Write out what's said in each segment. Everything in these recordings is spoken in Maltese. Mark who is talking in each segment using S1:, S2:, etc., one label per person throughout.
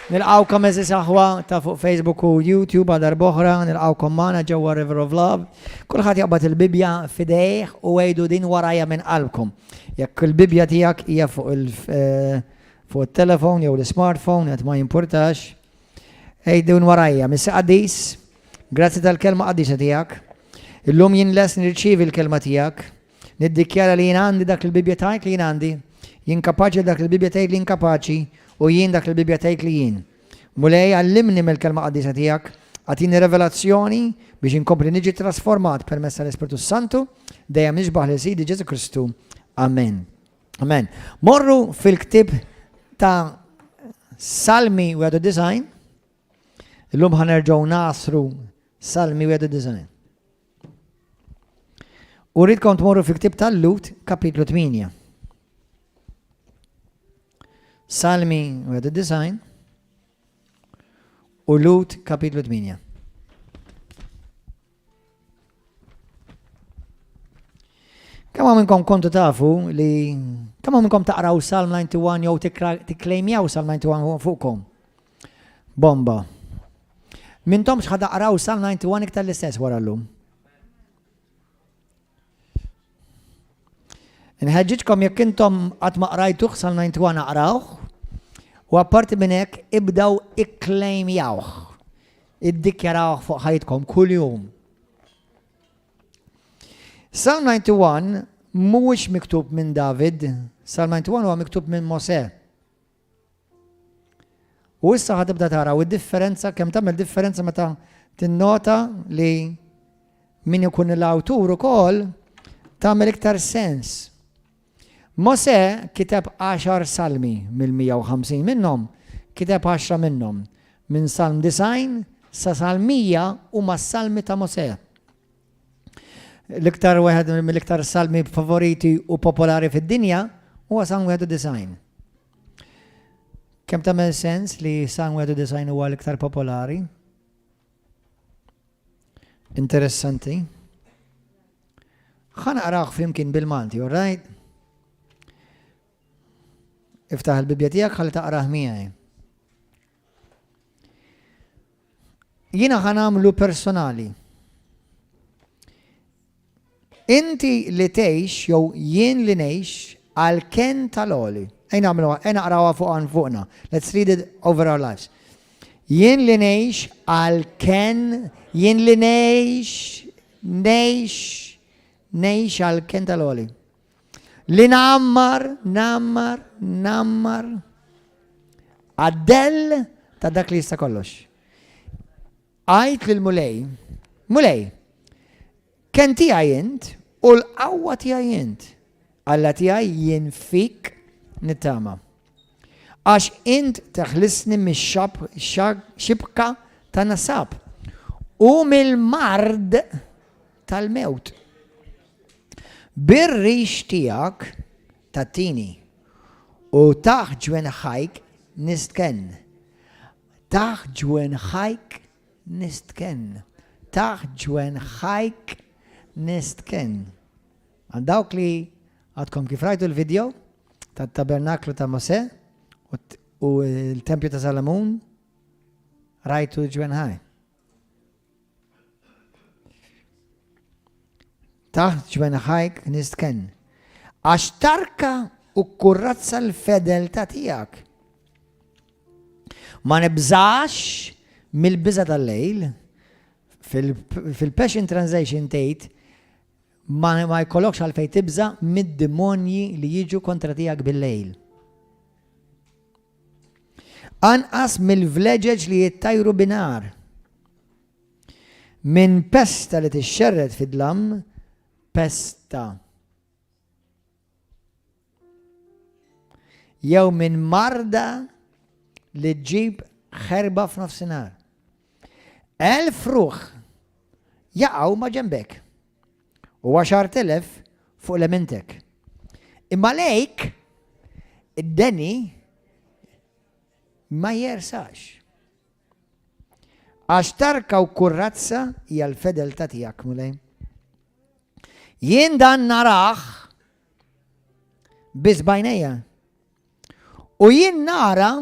S1: Nilqgħukom għeżież aħwa ta' fuq Facebook u YouTube għal darb'oħra, nilqgħukom magħna ġewwa River of Love. Kulħadd jaqbad il-Bibbja f'idejh u għidu din warajja minn qalbkom. Jekk il-Bibbja tiegħek hija fuq il eh, fuq it-telefon jew l-smartphone qed ma jimpurtax. Għidu warajja, Missi Qaddis, grazzi tal-kelma qaddisa tiegħek. Illum jien les nirċievi l-kelma tiegħek. Niddikjara li jien għandi dak li l-Bibbja tgħid li jien għandi, jien kapaċi dak li l-Bibbja tgħid li jien kapaċi, u jien dak li l-Bibbja tgħid li jien. Mulej, għallimni mill-Kelma Qaddisa tiegħek, agħtini revelazzjoni biex inkompli niġi trasformat permezz tal-Ispirtu s-Santu, dejjem nixbah lil Sidi Ġesù Kristu. Amen. Amen. Morru fil-ktieb ta' Salmi 91. Illum ħa nerġgħu nagħsru Salmi 91. U rridkom tmorru fil-ktieb tal-Lut, kapitlu 8. Salmi 91 u Lut kapitlu 8. Kemm minnkom kontu tafu li kemm minnkom taqraw Salm 91 jew tikklejmjaw Salm 91 fuqkom? Bomba. Mintomx ħa taqraw Salm 91 iktar l-istess wara llum. Nħeġġiġkom jekk intom qatt ma qrajtuh Salm 91 aqrawh u apparti minn hekk ibdaw ikklejmjawh. Iddikjarawh fuq ħajtkom kuljum. Psalm 91 mhuwiex miktub minn David, Psalm 91 huwa miktub minn Mosè. U issa ħa tibda taraw id-differenza kemm tagħmel differenza meta tinnota li min ikun l-awtur ukoll tagħmel iktar sens. Mosè kiteb għaxar salmi mill-150 minnhom, kiteb għaxra minnhom. Minn Salm 90 sa Salm 100 huma s-salmi ta' Mosè. L-iktar wieħed mill-iktar salmi favoriti u popolari fid-dinja huwa Salm 91. Kemm tagħmel sens li Salm 91 huwa l-iktar popolari? Interessanti. Ħa naqrawh flimkien bil-Malti, all right? Iftaħ il-Bibbja tiegħek ħalli taqrah miegħi. Jiena ħa nagħmlu personali. Inti li tgħix jew jien li ngħix għal ken tal-għoli. Ejn nagħmluha, ejn naqrawha fuq għan fuqna. Let's read it over our lives. Jien li ngħix għal ken, jien li ngħix, ngħix, ngħix għal ken tal-għoli. Li ngħammar, ngħammar, ngħammar għad-dell ta' dak li jista' kollox. Għajt lil Mulej, Mulej, ken tiegħi int u l-qawwa tiegħi int. Alla tiegħi jien fik nittama. Għax int teħlisni mix-xibka ta' nasab u mill-mard tal-mewt. Bir-rix tiegħek tagħtini u taħt ġwenħajk nistkenn. Taħt ġwenħajk nistkenn. Taħt ġwenħajk nistkenn. Għal dawk li għadkom kif rajtu l-video tat-tabernaklu ta' Mosè u l-tempju ta' Salamun, rajtu ġwenħaj. Taħt ġwenħajk nistkenn. Għax tarka u kurrazza l-fedeltà tiegħek. Ma nibżax mill-biża tal-lejl, fil-Passion Translation tgħid ma, ma jkollokx għalfejn tibża mid-demonji li jiġu kontra tiegħek bil-lejl. Anqas mill-vleġeġ li jittajru binar. Minn pesta li tixxerred fid-dlam, pesta. Jew minn marda li ġġib ħerba f'nofsinhar. Elf ruħ jaqgħu ma' ġenbek u 10,000 fuq lemintek. Imma lejk id-deni ma jersax. Għax tarka u kurrazza hija l-fedeltà tiegħek, Mulej. Jien dan narah biss bajnejja. U jien nara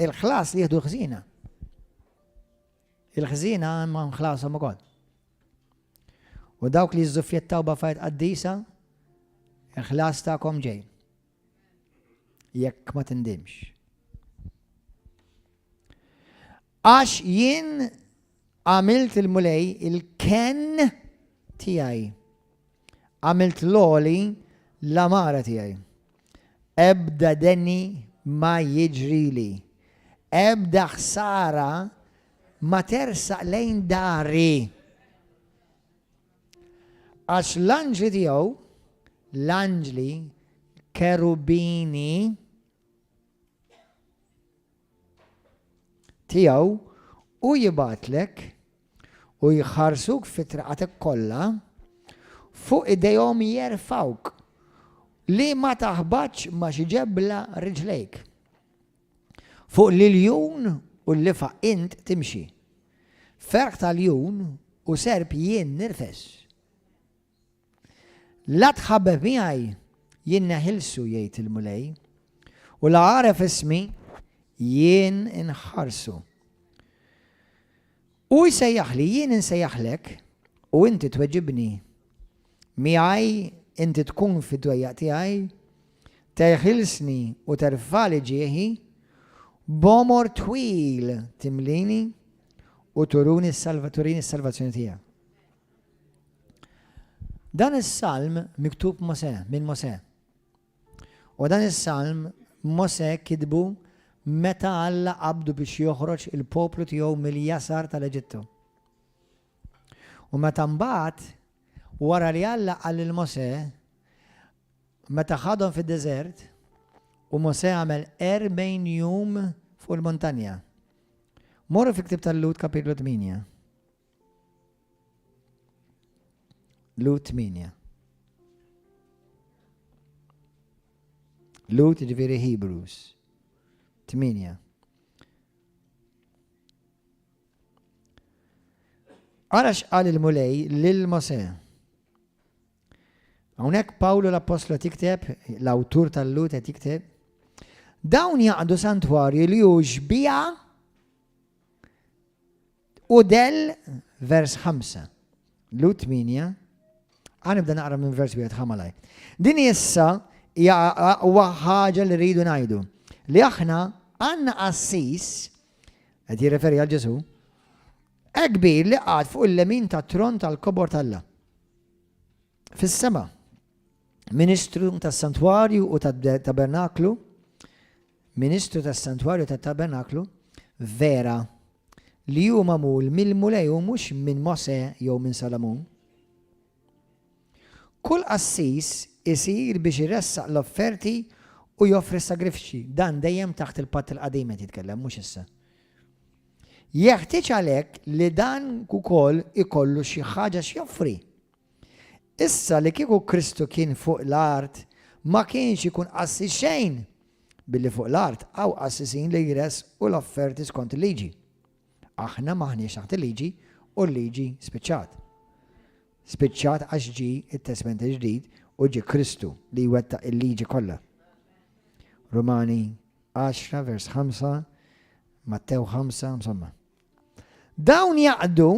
S1: Il-ħlas li jieħdu l-ħżiena. Il-ħżiena ma nħlashom ukoll. U dawk li jiżżuffjettaw b'affarijiet qaddisa, il-ħlas tagħkom ġej. Jekk ma tindimx. Għax jien għamilt il-Mulej il-kenn tiegħi. Għamilt l-għoli l-għamara tiegħi. Ebda deni ma jiġrili. Ebda ħsara ma tersaq lejn dari. Għax l-anġli tiegħu, l-anġli kerubini, Tiegħu, hu jibgħatlek u jħarsuk fi triqatek kollha, fuq idejhom jerfgħuk, li ma taħbatx ma' xi ġebla riġlejk. Fuq l-iljun u l-lifgħa int timxi, ferħ ta' ljun u serp jien nirfes. La tħabbeb miegħi, jien neħilsu, jgħid il-Mulej, u la għaref ismi, jien inħarsu. Hu jsejjaħli, jien insejjaħlek, u inti tweġibni. Miegħi inti tkun fid-dwejjaq tiegħi, teħilsni u terfagħli ġieħi, b'għomor twil timlini u turini s-salvazzjoni tiegħek. Dan is-salm miktub Mosè, minn Mosè. U dan is-salm Mosè kitbu meta Alla qabdu biex joħroġ il-poplu tiegħu mill-jasar tal-Eġittu. U meta mbagħad wara li Alla qal lil Mosè meta ħadhom fid-deżert u Mosè għamel 40 jum fuq il-muntanja. Morru fi ktib tal-Lut kapitlu 8. Lut 8. Lut ġifieri Hebrews. 8. Ara x'qal il-Mulej lil Mosè. Hawnhekk Pawlu l-Appostlu qed jikteb, l-awtur tal-Lut qed jikteb, dawn jaqdu santwarju li hu xbieha U del vers 5. Lut 8, ħa nibda naqra minn vers wieħed ħa malaj. Din issa hija huwa ħaġa li rridu ngħidu li aħna għandna qassis qed jirreferi għal Ġesù hekk kbir li qagħad fuq il-lemin tat-tron tal-kobor t'Alla. Fis-sema. Ministru tas-santwarju u tat-tabernaklu Ministru tas-santwarju tat-tabernaklu, vera, li hu magħmul mill-Mulej u mhux minn Mosè jew minn Salamun. Kull qassis isir biex iressaq l-offerti u joffri s-sagrifċċji. Dan dejjem taħt il-Patt il-Qadim qed jitkellem, mhux issa. Jeħtieġ għalhekk li dan ukoll ikollu xi ħaġa x'joffri. Issa li kieku Kristu kien fuq l-art ma kienx ikun qassis xejn, billi fuq l-art hawn qassisin li jressqu l-offerti skont il-liġi. Aħna m'aħniex taħt il-liġi u l-liġi spiċċat. Spiċċat għax ġie t-Testment il-Ġdid u ġie Kristu li jwettaq il-liġi kollha. Rumani 10 vers 5, Mattew 5, insomma. Dawn jaqdu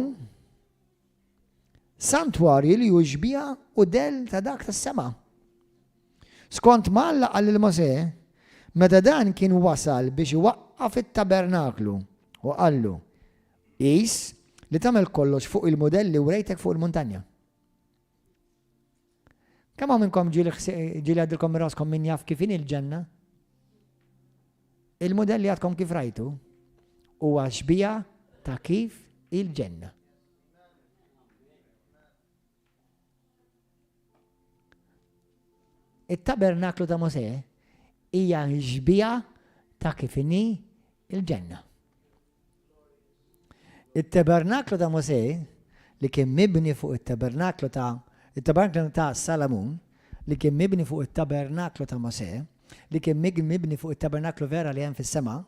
S1: Santwarju li hu xbieha u dell ta' dak tas-sema. Skont ma Alla qal lil Mosè, meta dan kien wasal biex iwaqqaf it-tabernaklu, u qallu, Qis li tagħmel kollox fuq il-mudell li wrejtek fuq il-muntanja. Kemm hawn minnkom ġieli ġieli għaddilkom minn raskom min jaf kif inhi l-ġenna? Il-mudell li għadkom kif rajtu huwa xbieha ta' kif il-ġenna. It-tabernaklu ta' Mosè hija xbieha ta' kif inhi il-ġenna. It-tabernaklu ta' Mosè li kien mibni fuq it-tabernaklu ta' it-tabernaklu ta' Salamun li kien mibni fuq it-tabernaklu ta' Mosè li kien mibni fuq it-tabernaklu vera li hemm fis-sema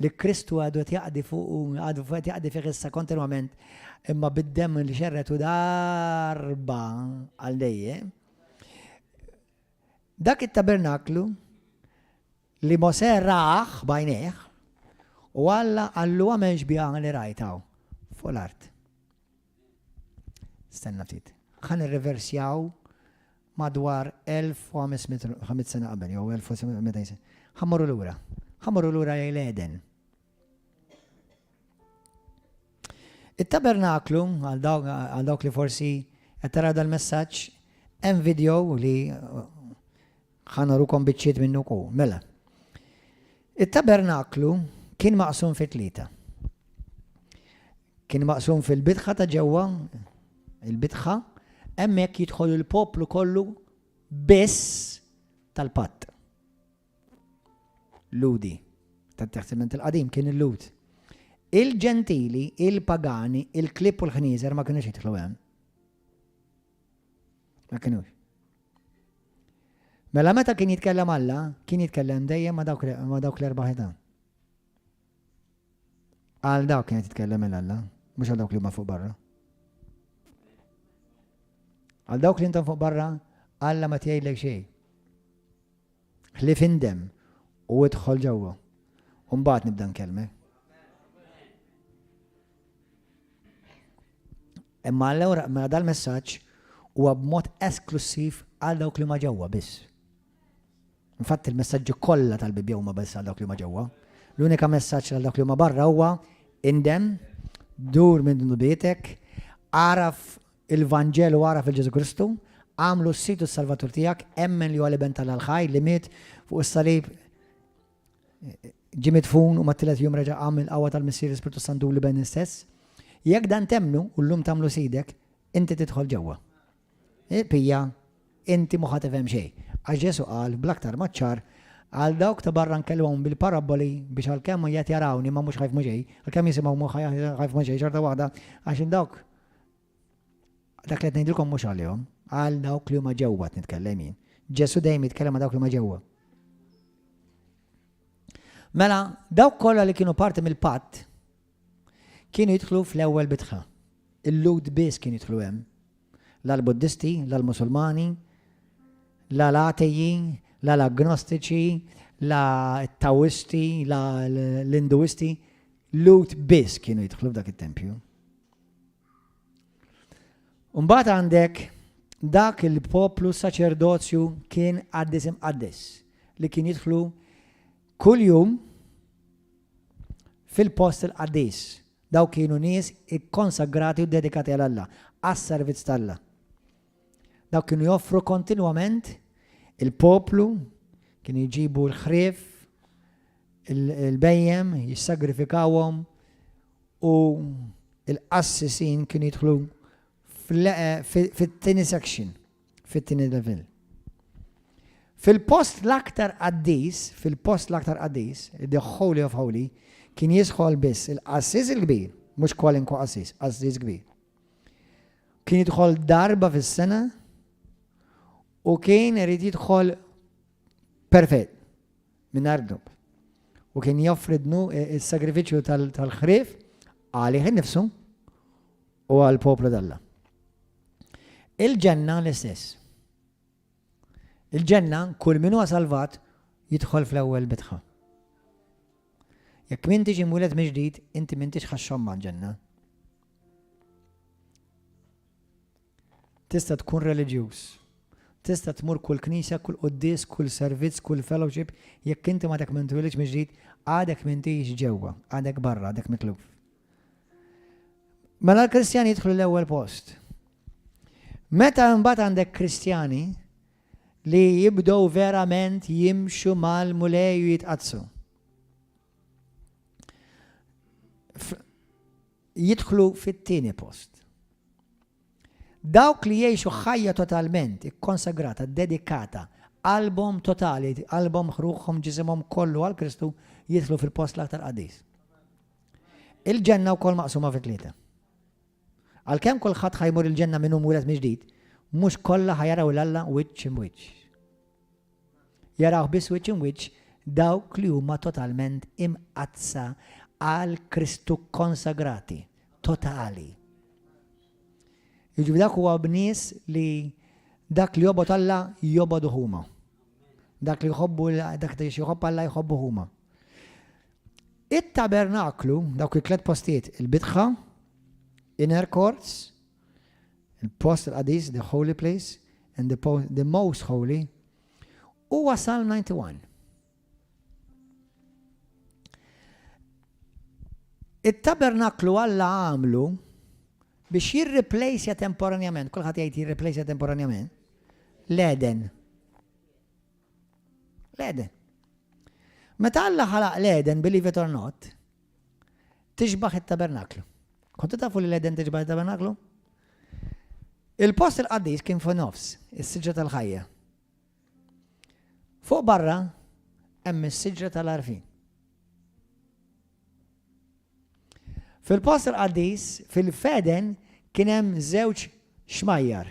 S1: li Kristu għadu qed jaqdi fuqu, għadu qed jaqdi fih issa kontinwament, imma bid-demm li xerred hu darba għal dejjem. Dak it-tabernaklu li Mosè rah b'għajnejh. U Alla qallu għamel xbieha li rajt hawn fuq l-art. Stenna ftit. Ħa nirriversjaw madwar 1500 sena qabel jew 1700 sena. Ħa mmorru lura. Ħa mmorru lura lejn l-Eden. It-tabernaklu, għal dawk li forsi qed tara dal-messaġġ, hemm video li ħa nurukom biċċiet minnu wkoll. Mela. It-tabernaklu kien maqsum fi tlieta. Kien maqsum fil-bitħa ta' ġewwa, il-bitħa, hemmhekk jidħol il-poplu kollu biss tal-patt. Lhudi. Tat-Testament il-Qadim kien il-Lhud. Il-Ġentili, il-pagani, il-klieb u l-ħnieżer ma kinux jidħlu hemm. Ma kinux. Mela meta kien jitkellem Alla, kien jitkellem dejjem ma dawk l-erba' ħitan. Għal dawk kien jitkellem il Alla, mhux għal dawk li huma fuq barra. Għal dawk li intom fuq barra, Alla ma tgħidlek xejn. Ħlief indem u idħol ġewwa. U mbagħad nibda nkellmek. Imma allura mela dal-messaġġ huwa b'mod esklussiv għal dawk li ma ġewwa biss. Infatti il-messaġġi kollha tal-Bibbja huma biss għal dawk li huma ġewwa. L-unika messaġġ għal dawk li huma barra huwa indem, dur minn dnubietek, għaraf Il-Vanġelu agħraf 'il Ġesù Kristu, agħmlu s-Sid u s-Salvatur tiegħek, emmen li huwa l-Iben t'Alla l-ħaj li miet fuq is-salib, ġie midfun u mat-tielet jum reġa' qam mill-qawwa tal-Missier l-Ispirtu s-Santu u l-Iben istess. Jekk dan temmnu u llum tagħmlu Sidek, inti tidħol ġewwa. Il-bqija, inti mhu ħa tifhem xejn. Għax Ġesù qal bl-aktar mod ċar, Għal dawk ta' barra nkellmhom bil-parabboli biex għalkemm qed jarawni ma mhux ħa jifhmu xejn, għalkemm jisimgħu mhux ħa jifhmu xejn xorta waħda għax dawk Dak li qed ngħidilkom mhux għalihom, għal dawk li huma ġewwa qed nitkellem jien. Ġesù dejjem jitkellem ma' dawk li huma ġewwa. Mela, dawk kollha li kienu parti mill-patt kienu jidħlu fl-ewwel bitħa. Il-Lhud biss kienu jidħlu hemm. La l-Buddisti, la l-Musulmani, la l-ateji, la l-agnostiċi, la t-Tawisti, la l-Induisti, Lhud biss kienu jidħlu f'dak it-tempju. Mbagħad għandek dak il-poplu saċerdozju kien qaddis imqaddes li kien jidħlu kuljum fil-post il-qaddis. Daw kienu nies ikkonsagrati u dedikati għal Alla, għas-servizz t'Alla. Daw kienu joffru kontinwament il-poplu, kienu jġibu l-ħrief, il-bhejjem, jissagrifikawhom u l-qassisin kienu jidħlu fit-tieni section, fit-tieni level. Fil-post l-aktar qaddis, fil-post l-aktar qaddis, the Holy of Holy, kien jidħol biss il-qassis il-kbir, mhux kwalinkwa qassis, qassis kbir. Kien jidħol darba fis-sena u kien irid jidħol perfett. mingħajr dnub. U kien joffri is-sagrifiċċju tal-ħrief għalih innifsu u għall-poplu t'Alla. Il-ġenna l-istess. Il-ġenna kull min huwa salvat jidħol fl-ewwel bitħa. Jekk m'intix imwieled mill-ġdid, inti m'intix ħa xxommha l-ġenna. Tista' tkun reliġjuż. Tista' tmur kull knisja, kull quddies, kull servizz, kull fellowship, jekk inti m'għadek ma twilidx mill-ġdid, għadek m'intix ġewwa, għadek barra, għadek mitluf. Mela l-Kristjani jidħlu l-ewwel post. Meta mbagħad għandek Kristjani li jibdew verament jimxu mal-Mulej u jitqaddsu. Jidħlu fit-tieni post. Dawk li jgħixu ħajja totalment ikkonsagrata, dedikata, qalbhom totali, qalbhom, ruħhom, ġisimhom kollu għal Kristu, jidħlu fil-post l-aktar qaddis. Il-ġenna wkoll maqsuma fi tlieta. Għalkemm kulħadd ħa jmur il-ġenna min hu mwieled mill-ġdid, mhux kollha ħa jaraw 'l Alla wiċċ imwiċċ. Jarawh biss wiċċ imwiċċ dawk li huma totalment imqaddsa għal Kristu kkonsagrati, totali. Jiġifieri dak huwa b'nies li dak li jobgħod Alla jobogħduh huma. Dak li jħobbu dak li jħobb Alla jħobbu huma. It-tabernaklu, dawk it-tlet postijiet, il-bitħa, inner courts, il-post il-qadis, the holy place, and the, the most holy, huwa Psalm 91. It-tabernaklu Alla għamlu biex jirriplejsja temporanjament, kulħadd jgħid jirriplejsja temporanjament, l-Eden. L-Eden. Meta Alla ħalaq l-Eden, believe it or not, tixbaħ it-tabernaklu. Kontu tafu li l-Eden tixbaħ it-tabernaklu? Il-post il-qaddis kien fuq nofs, is-siġra tal-ħajja. Fuq barra hemm is-siġra tal-għarfien. Fil-post il-qaddis, fil-feden, kien hemm żewġ xmajjar.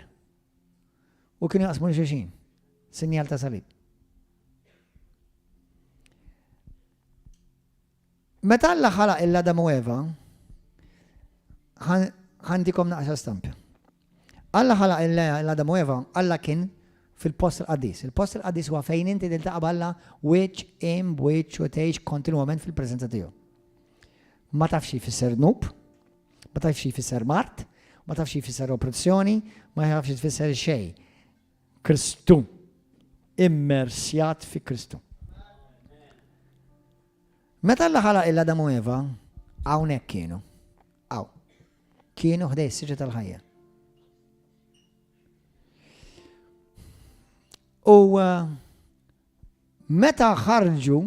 S1: U kienu jaqsmu l-xulxin. Sinjal ta' salib. Meta Alla ħalaq il-Adam u Eva, ħandikom naqsa stamp. Alla ħalaq l-Adam u Eva, Alla kien fil-post il-qaddis. Il-post il-qaddis huwa fejn inti tiltaqa' b'Alla wiċċ im b'wiċċ u tgħix kontinwament fil-preżenza tiegħu. Ma tafx xi jfisser dnub, ma tafx xi jfisser mard, ma tafx xi jfisser oppressjoni, ma tafx xi tfisser xejn. Kristu. Immersjat fi Kristu. Meta Alla ħalaq il Adam u Eva, hawnhekk kienu. Hawn. Kienu ħdej is-siġra tal-ħajja. U eh, meta ħarġu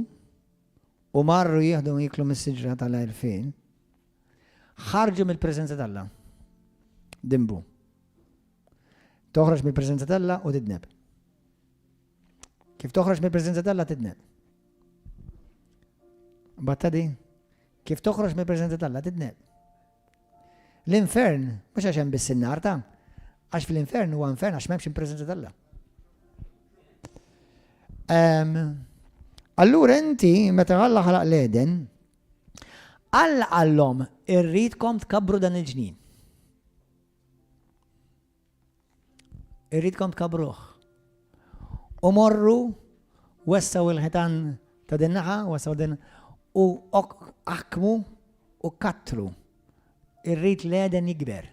S1: u marru jieħdu jiklu mis-siġra tal-għerfien, ħarġu mill-preżenza t'Alla. Dimbu. Toħroġ mill-preżenza t'Alla u tidneb. Kif toħroġ mill-preżenza t'Alla tidneb. Battadi, kif toħroġ mill-preżenza t'Alla tidneb. L-infern, mhux għax hemm biss in-nar ta' għax fl-infern huwa infern għax m'hemmx il-preżenza t'Alla. Allura inti meta Alla ħalaq l-Eden, Alla qallhom irridkom tkabbru dan il-ġnien. Irridkom tkabbruh. U morru wessaw il-ħitan ta' din naħa, wessaw din u aħkmu u kattru. Irrid l-Eden jikber.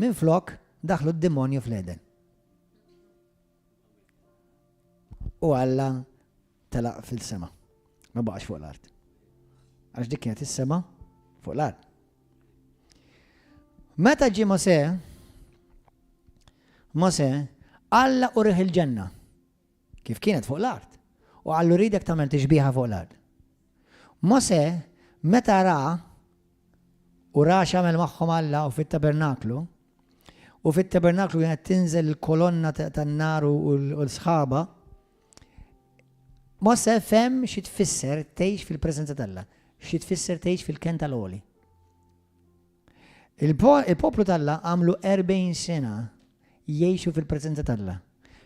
S1: Minflok daħlu d-demonju fl-Eden. U Alla telaq fil-sema. Ma baqax fuq l-art. Għax dik kienet is-sema fuq l-art. Meta ġie Mosè, Mosè, Alla u riħ il-ġenna, kif kienet fuq l-art, u għallu ridek tagħmel tixbiha fuq l-art. Mosè, meta ra u ra x'għamel magħhom Alla u fit-tabernaklu, u fit-tabernaklu kienet tinżel il-kolonna tan-nar u l-sħaba, Mosè fehem xi tfisser tgħix fil-preżenza t'Alla, xi tfisser tgħix fil-kenn tal-għoli. Il-poplu t'Alla għamlu 40 sena jgħixu fil-preżenza t'Alla,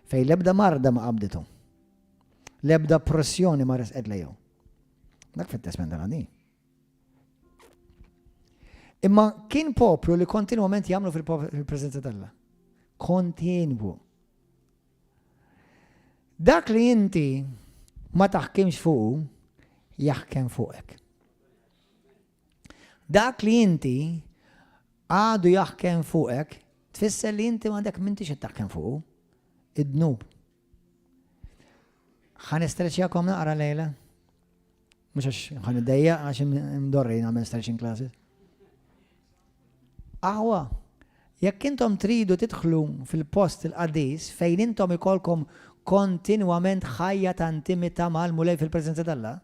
S1: fejn l-ebda marda ma qabdithom. L-ebda pressjoni ma resqet lejhom. Dak fit-Testment tal-Qadim. Imma kien poplu li kontinwament jagħmlu fil-preżenza t'Alla. Kontinwu. Dak li inti ma taħkimx fuqu, jaħkem fuqek. Dak li inti għadu jaħkem fuqek, tfisser li inti m'għandek m'intix qed taħkem fuqu. Id-dnub. Ħa nistreċjakom naqra lejla. Mhux għax ħa niddejjaq għax imdorri nagħmel stretching classes. Aħwa, jekk intom tridu tidħlu fil-post il-qaddis fejn intom ikolkom kontinwament ħajja ta' intimità mal-Mulej fil-preżenza t'Alla,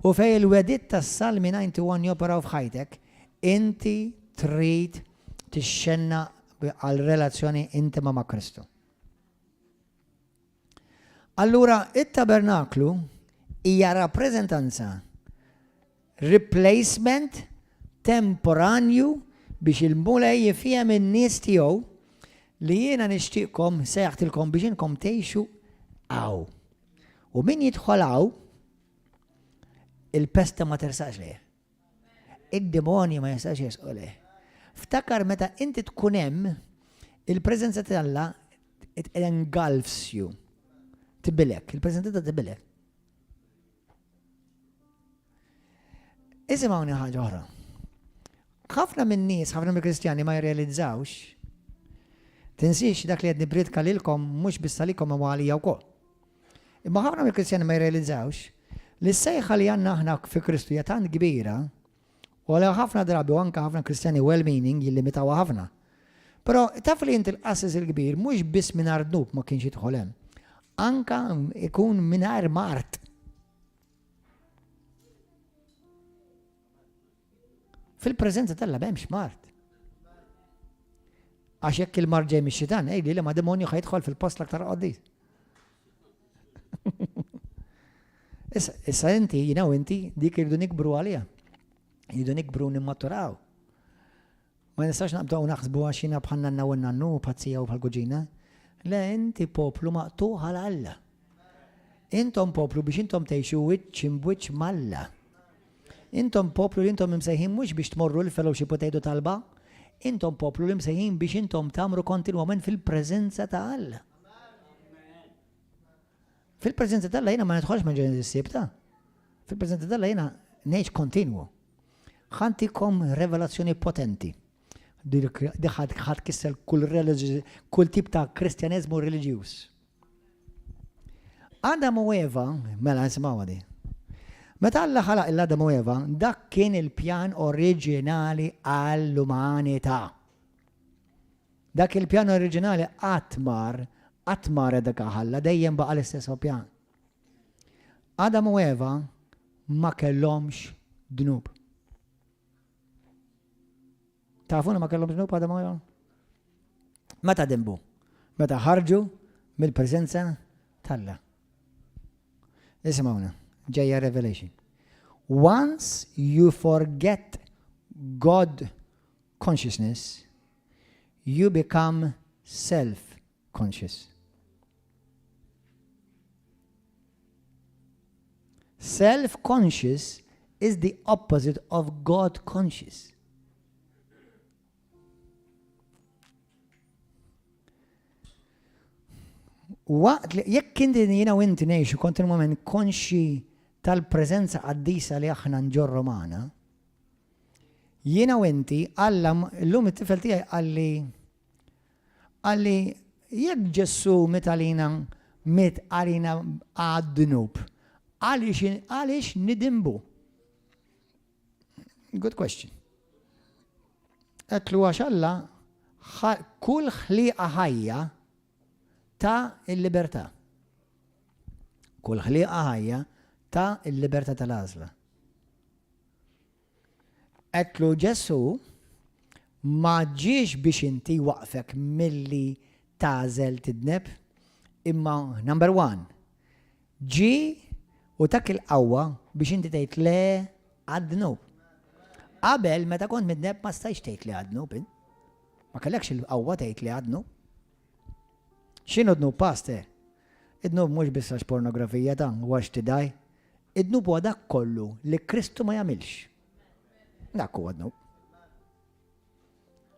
S1: u fejn il-wegħdiet tas-Salmi 91 joperaw f'ħajtek, inti trid tixxennaq għal relazzjoni intima ma' Kristu. Allura, it-tabernaklu hija rappreżentanza, replacement temporanju biex il-Mulej jifhem in-nies tiegħu li jiena nixtieqkom sejjaħtilkom biex inkom tgħixu hawn. U min jidħol hawn, il-pesta ma tersaqx lejh. Id-demonji ma jistax jersqu lejh. Ftakar meta inti tkun hemm, il-preżenza t'Alla it engulfs you. Tibilek, il-preżenza ta' tibilek. Isimgħuni ħaġa oħra. Ħafna min-nies, ħafna mill-Kristjani ma jirrealizzawx, tinsiex dak li qed nippriedka lilkom mhux biss għalikom imma għalija wkoll. Imma ħafna mill-Kristjani ma jirrealizzawx li s-sejħa li għandna aħna fi Kristu hija tant kbira u għal ħafna drabi u anke ħafna Kristjani well-meaning jillimitawha ħafna. Però taf li inti l-qassis il-kbir mhux biss mingħajr dnub ma kienx jidħol hemm, anka ikun mingħajr mard. Fil-preżenza t'Alla m'hemmx mard. Għax jekk il-mard ġej mix-xitan, ejli li ma demonju ħa jidħol fil-post l-aktar qaddis. Issa inti, jina u inti, dik irridu nikbru għalija. Irridu nikbru nimmaturaw. Ma nistax naqbdu naħsbu għax jina bħal nanna u nannu, pazzija u bħal kuġina. Le, inti poplu maqtuħ għal Alla. Intom poplu biex intom tgħixu wiċċ imbwiċċ m'Alla. Intom poplu li intom imsejħin mhux biex tmorru l-fellowship u tgħidu talba, intom poplu li msejħin biex intom tagħmru kontinwament fil-preżenza ta' Alla. Fil-preżenza ta' Alla jiena ma nidħolx ma' ġenesi s-sibta. Fil-preżenza ta' Alla jiena ngħix kontinwu. Ħantikom revelazzjoni potenti. Di ħadd kisser kull kull tip ta' kristjaneżmu reliġjuż. Adam u Eva, mela nisimgħuha di. Meta Alla ħalaq il Adam u Eva, dak kien il-pjan oriġinali għall-umanità. Dak il-pjan oriġinali qatt mar, qatt mar dak ħalla, dejjem baqa' l-istess pjan. Adam u Eva ma kellhomx dnub. Tafu li ma kellhom dnub Adam u Eva? Meta dinbu? Meta ħarġu mill-preżenza t'Alla. Isimgħuna, ġejja revelation. Once you forget God consciousness, you become self-conscious. Self-conscious is the opposite of God conscious. Waqt li jekk inti jiena u inti ngħixu kontinwament konxi tal-preżenza qaddisa li aħna nġorru magħna, jiena u inti Alla llum it-tifel tiegħi qalli Qalli, Jekk Ġesù miet għalina, miet għalina għad-dnub, għaliex għaliex nidinbu? Good question. Għedtlu għax Alla kull ħliqa ħajja ta il-libertà. Kull ħliqa ħajja ta il-libertà tal-għażla. Għedtlu Ġesù ma ġiex biex inti jwaqqfek milli tagħżel tidneb, imma number one, ġie u tak il-qawwa biex inti tgħid le għad-dnub. Qabel meta kont midneb ma stajtx tgħid le għad-dnub int. Ma kellekx il-qawwa tgħid le għad-dnub. X'inhu dnub, pastor? Id-dnub mhux biss għax pornografija ta' u għax tidgħi. Id-dnub huwa dak kollu li Kristu ma jagħmilx. Dak huwa dnub.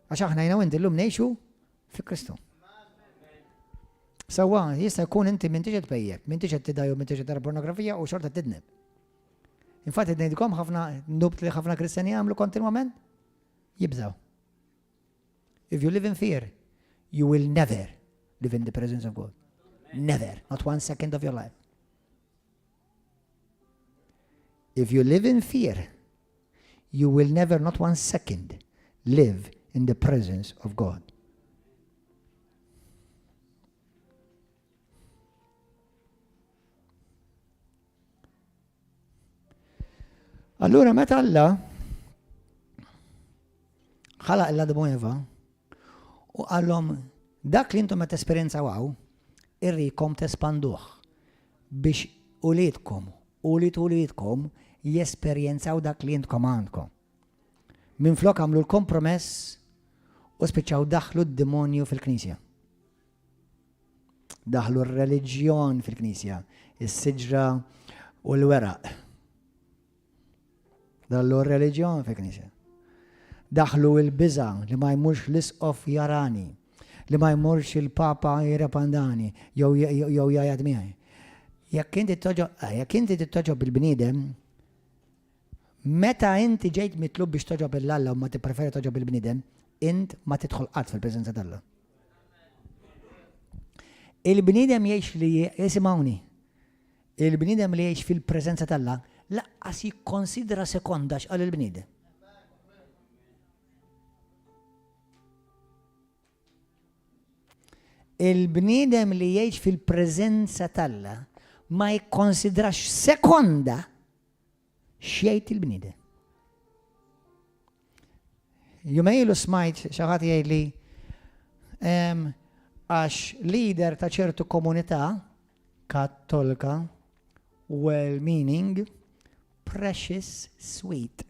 S1: Għax aħna jiena u inti llum ngħixu fi Kristu. Sewwa, jista' jkun inti m'intix qed tpejjep, m'intix qed tidgħi u m'intix qed tara pornografija u xorta tidneb. Infatti ngħidilkom ħafna dnub li ħafna Kristjani jagħmlu kontinwament jibżgħu. If you live in fear, you will never live in the presence of God. Never, not one second of your life. If you live in fear, you will never, not one second, live in the presence of God. Allura meta Alla ħalaq l-Adam u Eva u qallhom dak li intom qed tesperjenzaw hawn irrikom tespanduh biex uliedkom u ulied uliedkom jesperjenzaw dak li intkom għandkom. Minflok għamlu l-kompromess u spiċċaw daħlu d-demonju fil-knisja. Daħlu r-reliġjon fil-knisja, is-siġra u l-weraq. Daħlu r-reliġjon fil-knisja. Daħlu l-biża li ma jmurx l-isqof jarani, li ma jmurx il-papa jirrepandani jew jgħajjat miegħi. Jekk inti toġob, eh, jekk inti tittoġob bil-bniedem, Meta inti ġejt mitlub biex togħġob 'il Alla u ma tippreferi togħġob il-bniedem, int ma tidħol qatt fil-preżenza t'Alla. Il-bniedem jgħix li isimgħuni. Il-bniedem li jgħix fil-preżenza t'Alla laqqas jikkonsidra sekonda x'qal il-bniedem. Il-bniedem li jgħix fil-preżenza t'Alla ma jikkonsidrax sekonda x'jgħid il-bniedem. Jumejn ilu smajt xi ħadd jgħidli għax leader ta' ċertu komunità kattolka well meaning precious sweet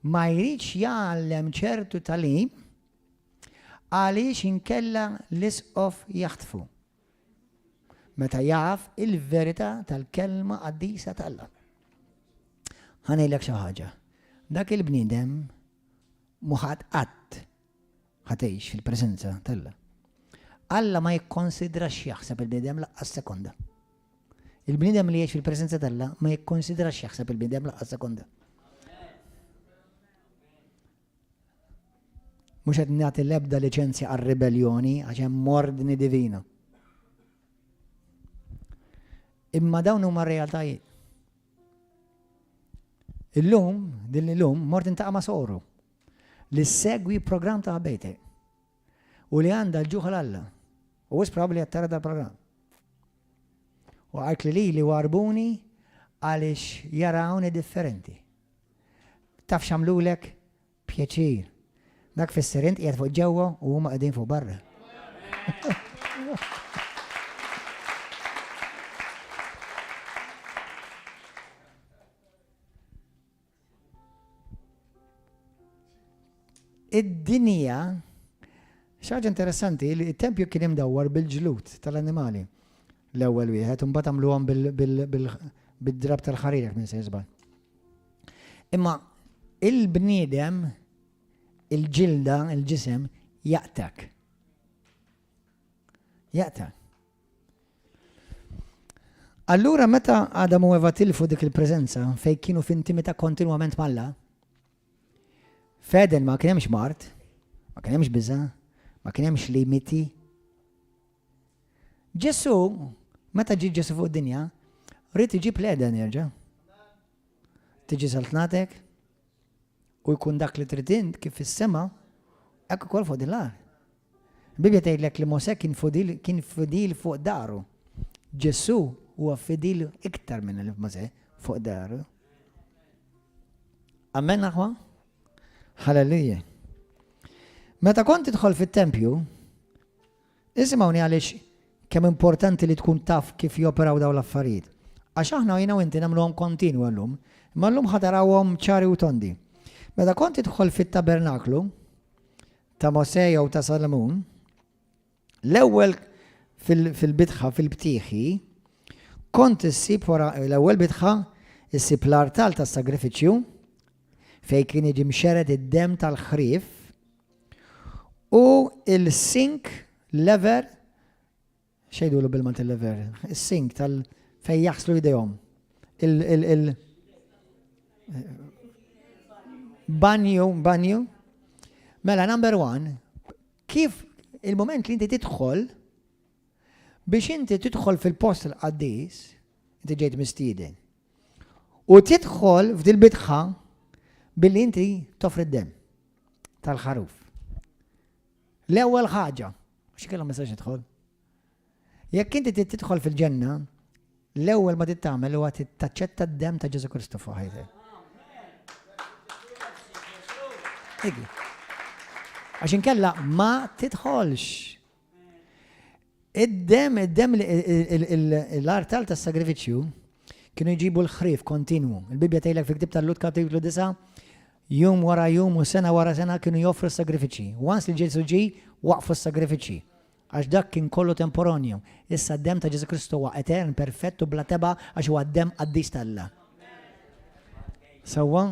S1: ma jridx jgħallem ċertu tagħlim għaliex inkella l-isqof jaħtfu. Meta jaf il-verità tal-kelma qaddisa t'Alla. Ħa ngħidlek xi ħaġa. Dak il-bniedem mhu ħadd qatt ħa tgħix fil-preżenza t'Alla. Alla ma jikkonsidrax x'jaħseb il-bniedem laqqas sekonda. Il-bniedem li jgħix fil-preżenza t'Alla ma jikkonsidrax x'jaħseb il-bniedem laqqas sekonda. Mhux qed nagħti l-ebda liċenzja għar-ribelljoni għax hemm ordni divina. Imma dawn huma realtajiet. Illum, din illum, mort intaqa' ma' soru li segwi programm ta' ħabbejtek u li għandha l-ġuħ l-Alla. U wisq probabbli qed tara dal-programm. U qalt li lili warbuni għaliex jarawni differenti. Taf x'għamlulek? Pjaċir. Dak fisser int qiegħed fuq ġewwa u huma qegħdin fuq barra. Id-dinja, xi ħaġa interessanti li t-tempju kien imdawwar bil-ġlud tal-annimali. L-ewwel wieħed, u mbagħad għamluhom bil-drab tal-ħarir jekk minn se żball. Imma il-bniedem, il-ġilda, il-ġisem, jaqtak. Jaqtak. Allura meta Adam u Eva tilfu dik il-preżenza fejn kienu f'intimità kontinwament m'Alla, f'Eden ma kien hemmx mard, ma kien hemmx biża', ma kien hemmx limiti. Ġesù, meta ġie Ġesù fuq dinja, ried iġib l-Eden jerġa'. Tiġi saltnatek u jkun dak li trid int kif fis-sema, hekk ukoll fuq din l-art. Il-Bibbja tgħidlek li Mosè kien fidil, kien fidil fuq daru. Ġesù huwa fidil iktar minn Mosè fuq daru. Amen aħwa? Halleluja. Meta kont tidħol fit-tempju, isimgħuni għaliex kemm importanti li tkun taf kif joperaw dawn l-affarijiet. Għax aħna jiena u inti nagħmluhom kontinwa llum, imma llum ħa tarawhom ċari u tondi. Meta kont tidħol fit-tabernaklu, ta' Mosè jew ta' Salamun, l-ewwel fil-bitħa fil-btieħi, kont issib wara l-ewwel bitħa issib l-artal tas-sagrifiċċju fejn kien jiġi mxered id-demm tal-ħrief u il-sink lever X'jgħidulu bil-Malti l-lever? Is-sink tal fejn jaħslu jdejhom. Il il il banju, banju. Mela number one, kif il-moment li inti tidħol biex inti tidħol fil-post il-qaddis, inti ġejt mistieden. U tidħol f'dil bitħa billi inti toffri d-dem tal-ħaruf. L-ewwel ħaġa, għax inkella ma nistax nidħol. Jekk inti trid tidħol fil-ġenna, l-ewwel ma trid tagħmel huwa taċċetta d-demm ta' Ġesu Kristu fuq ħajtek. Għax inkella ma tidħolx. Id-demm, id-demm l-artal tas-sagrifiċċju kienu jġibu l-ħrief kontinwu. Il-Bibbja tgħidlek fi ktib tal-Lut kapitlu 9, jum wara jum u sena wara sena kienu joffru s-sagrifiċċji. Once li Ġesù ġie, waqfu s-sagrifiċċji. Għax dak kien kollu temporanju. Issa d-demm ta' Ġesù Kristu huwa etern, perfett u bla tebgħa għax huwa d-demm qaddis t'Alla. Sewwa?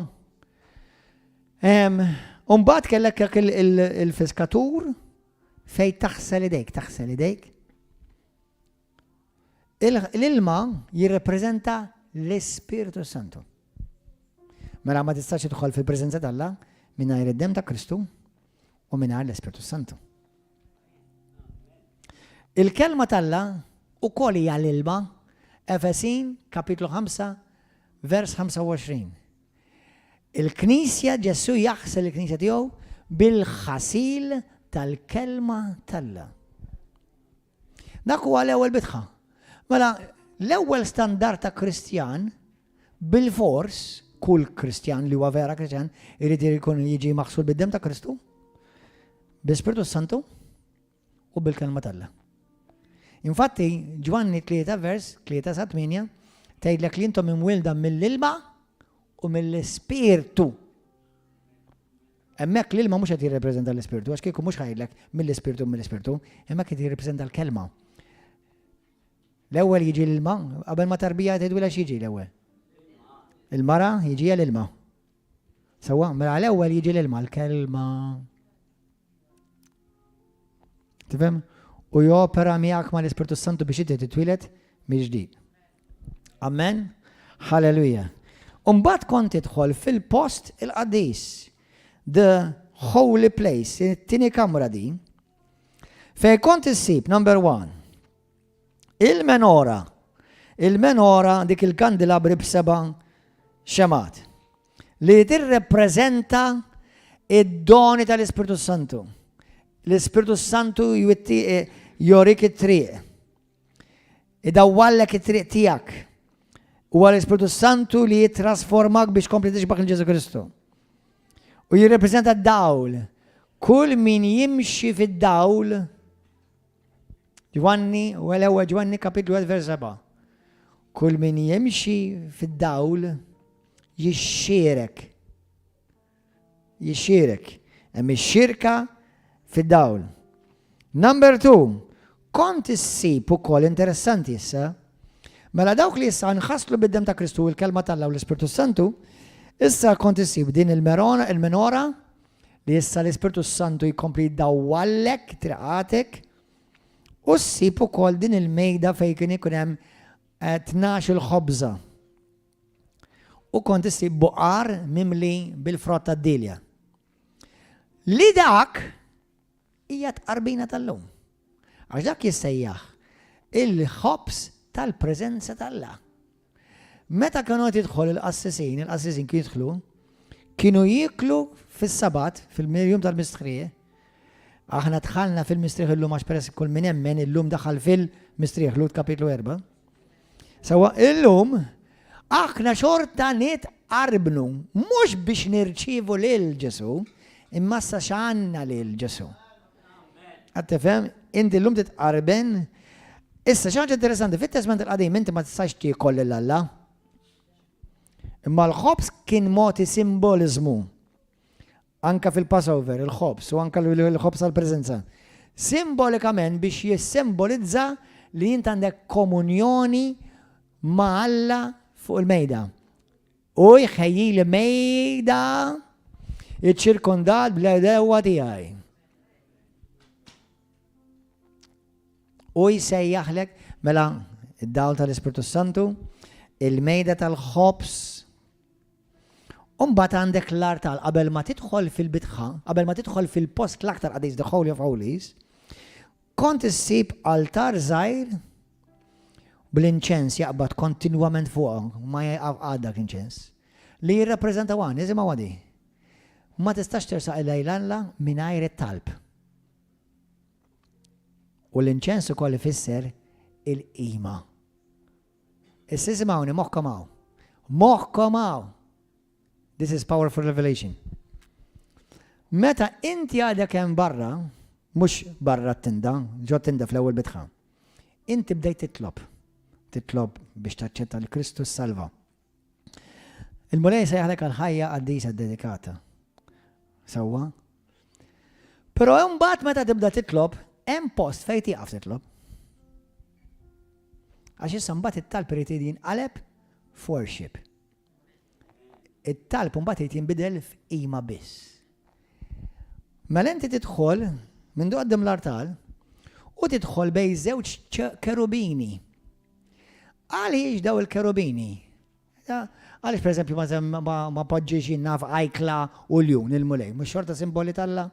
S1: Umbagħad kellek il-fiskatur Fejn taħsel idejk, taħsel idejk. L-ilma jirrepreżenta l-Ispirtu Santu. Mela ma tistax tidħol fil-preżenza t'Alla mingħajr id-demm ta' Kristu u mingħajr l-Ispirtu Santu. Il-kelma t'Alla ukoll hija l-ilma, Efesin kapitlu 5 vers 25. Il-Knisja Ġesù jaħsel il-Knisja tiegħu bil-ħasil tal-kelma t'Alla. Dak huwa l-ewwel bitħa. Mela, l-ewwel standard ta' Kristjan bil-fors, kull Kristjan li huwa vera Kristjan, irid ikun jiġi maħsul bid-dem ta' Kristu, bl-Ispirtu Santu u bil-kelma t'Alla. Infatti, Ġwanni 3 vers 3 sa 8 tgħidlek li intom imwielda mill-ilma u mill-Ispirtu. Hemmhekk l-ilma mhux qed jirrepreżenta l-Ispirtu, għax kieku mhux ħajdlek mill-Ispirtu mill-Ispirtu, hemmhekk qed jirrepreżenta l-kelma. L-ewwel jiġi l-ilma, qabel ma tarbija tgħidwilha x'jiġi l-ewwel. Il-mara jiġi l-ilma. Sewwa, mela l-ewwel jiġi l-ilma, l-kelma. Tifhem? U jopera miegħek mal-Ispirtu Santu biex inti titwieled mill-ġdid. Amen? Halleluja. Umbagħad kont tidħol fil-post il-qaddis. The holy place, it-tieni kamra din. Fej kont issib, number one, il-menora. Il-menora dik il-kandilabri b'seba' xemat. Li tirrepreżenta id-doni tal-Ispirtu Santu. L-Ispirtu Santu eh, jorik it-triq. Idawwallek it-triq tiegħek. Huwa l-Ispirtu Santu li jittrasformak biex kompli tixbaħ il Ġesu Kristu. U jirrepreżenta d-dawl. Kull min jimxi fid-dawl, Ġwanni, u l-ewwel Ġwanni kapitlu 1 vers 7. Kull min jimxi fid-dawl jixxierek. Jixxierek. Hemm ix-xirka fid-dawl. Number two, kont issib ukoll interessanti issa, mela dawk li issa nħaslu bid-dem ta' Kristu il-kelma t'Alla u l-Ispirtu Santu, issa kont issib din il-merona, il-menora, li issa l-Ispirtu Santu jkompli jdawwallek triqatek, u ssib ukoll din il-mejda fejn kien ikun hemm eh, 12 il-ħobża. U kont issib buqar mimli bil-frott tad-dilja. Li dak hija tqarbina tal-lum. Għax dak jissejjaħ il-ħobż tal-preżenza t'Alla. Meta kienu qed jidħol il-qassisin, il-qassisin kienu jidħlu, kienu jieklu fis-Sabat, fil-jum tal-mistrieħ. Aħna dħalna fil-mistrieħ illum għax peress kull min emmen illum daħal fil-mistrieħ, Lut kapitlu 4. Sewwa illum aħna xorta nitqarbnu mhux biex nirċievu lil Ġesù, imma issa x'għandna lil Ġesù. Qed tifhem? Inti llum titqarben. Issa xi ħaġa interessanti, fit-Testament il-Qadim inti ma tistax tiekol lil Alla. Imma l-ħobż kien mogħti simboliżmu. Anka fil-Passover, il-ħobż, u anka l-ħobż għall-preżenza. Simbolikament biex jissimbolizza li int għandek komunjoni ma' Alla fuq il-mejda. U jħejjili mejda iċċirkondat bl-għedewwa tiegħi. U jsejjaħlek mela id-dawl tal-Ispirtu Santu, il-mejda tal-ħobż, U mbagħad għandek l-artal qabel ma tidħol fil-bitħa, qabel ma tidħol fil-post l-aktar qaddis, the Holy of Holies, kont issib altar żgħir bl-inċens jaqbad kontinwament fuqha, ma jaqaf qatt dak inċens, li jirrappreżenta għan, isimgħu għadi. Ma tistax tersaq lejn Alla mingħajr it-talb. U l-inċens ukoll ifisser il-qima. Issa isimgħuni, moħħkom hawn. Moħħkom hawn. This is powerful revelation. Meta inti għadek hemm barra, mhux barra t-tinda, ġo tinda fl-ewwel bitħa. Inti bdejt titlob. Titlob biex taċċetta l Kristu salva. Il-Mulej sejjaħlek għal ħajja qaddisa dedikata. Sewwa? Però imbagħad meta tibda titlob, hemm post fejn tieqaf titlob. Għax issa mbagħad it-talb irid jinqaleb f'worship. It-talb mbagħad irid jinbidel f'qima biss. Mela inti tidħol minn quddiem l-artal u tidħol bejn żewġ kerubini. Għaliex daw il-kerubini? Għaliex pereżempju ma ma poġġiex jien naf ajkla u ljun il-Mulej, mhux xorta simboli t'Alla?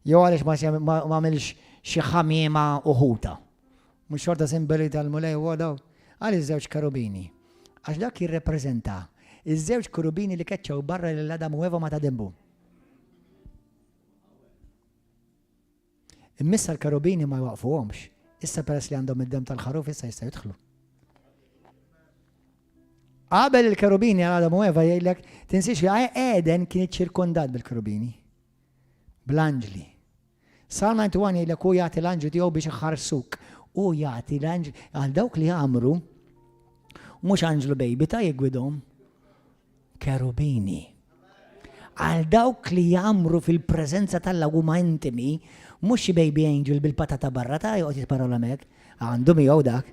S1: Jew għaliex ma għamilx xi ħamiema u ħuta? Mhux xorta simboli tal-Mulej huwa daw? Għaliex żewġ kerubini? Għax dak jirrepreżenta iż-żewġ kerubini li keċċew barra lil Adam u Eva ma ta' dembu. Imma issa l-kerubini ma jwaqfuhomx. Issa peress li għandhom id-demm tal-ħaruf issa jista' jidħlu. Qabel il-kerubini għal Adam u Eva jgħidlek tinsiex li Eden kien iċċirkondat bil-kerubini. Bl-anġli. Psalm 91 jgħidlek hu jagħti l-anġli tiegħu biex iħarsuk. Hu jagħti l-anġli għal dawk li jagħmru mhux anġlu baby ta' jigwidhom Kerubini. Għal dawk li jgħammru fil-preżenza t'Alla u huma intimi, mhux xi baby angel bil-patata barra ta' joqgħod jisparolhom hekk, għandu miegħu dak.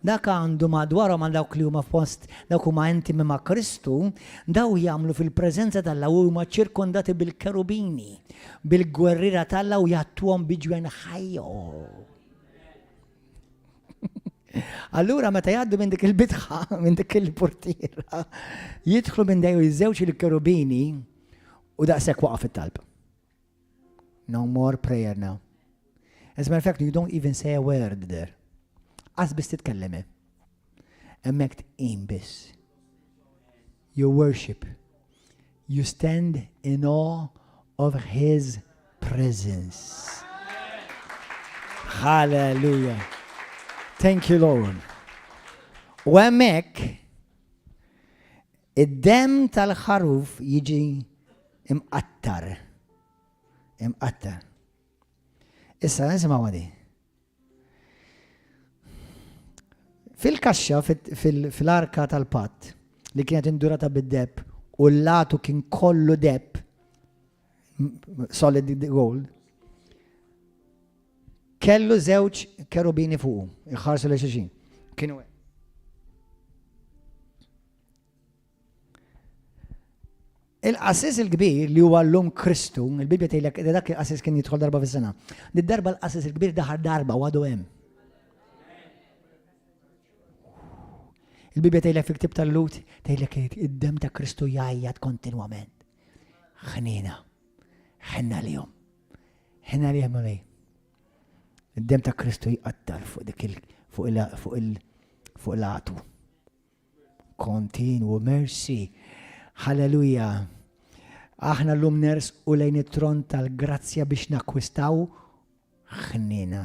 S1: Dak għandu madwarhom għal dawk li huma f'post dawk huma intimi ma' Kristu, daw jagħmlu fil-preżenza t'Alla u huma ċirkondati bil-kerubini, bil-gwerriera t'Alla u jgħattuhom bi ġwenħajhom. Allura meta jgħaddu minn dik il-bitħa, minn dik il-portiera, jidħlu minn dejju iż-żewġ il-kerubini u daqshekk waqaf it-talb. No more prayer now. As a matter of fact, you don't even say a word there. Qas biss titkellem. Hemmhekk tqim biss. You worship. You stand in awe of his presence. Hallelujah. Thank you, Lord. U hemmhekk id-demm tal-ħaruf jiġi imqattar. Imqattar. Issa nisimgħu għadi. Fil-kaxxa, fil-arka tal-patt, li kienet indurata bid-deb u l-latu kien kollu deb, solid gold, kellu żewġ kerubini fuqu, iħarsu li xulxin. Kienu Il-qassis il-kbir li huwa llum Kristu, il-Bibbja tgħidlek li dak il-qassis kien jidħol darba fis-sena. Did-darba l-qassis il-kbir daħal darba u għadu hemm. Il-Bibbja tgħidlek fil-ktib tal-Lut, tgħidlek id-dem ta' Kristu jgħajjat kontinwament. Ħnina. Ħenna lihom. Ħenna lihom għalej. Id-dem ta' Kristu jqattar fuq dik il fuq il fuq il fuq l-għatu. Kontinwu mercy. Hallelujah. Aħna llum nersqu lejn it-tron tal-grazzja biex nakkwistaw ħniena.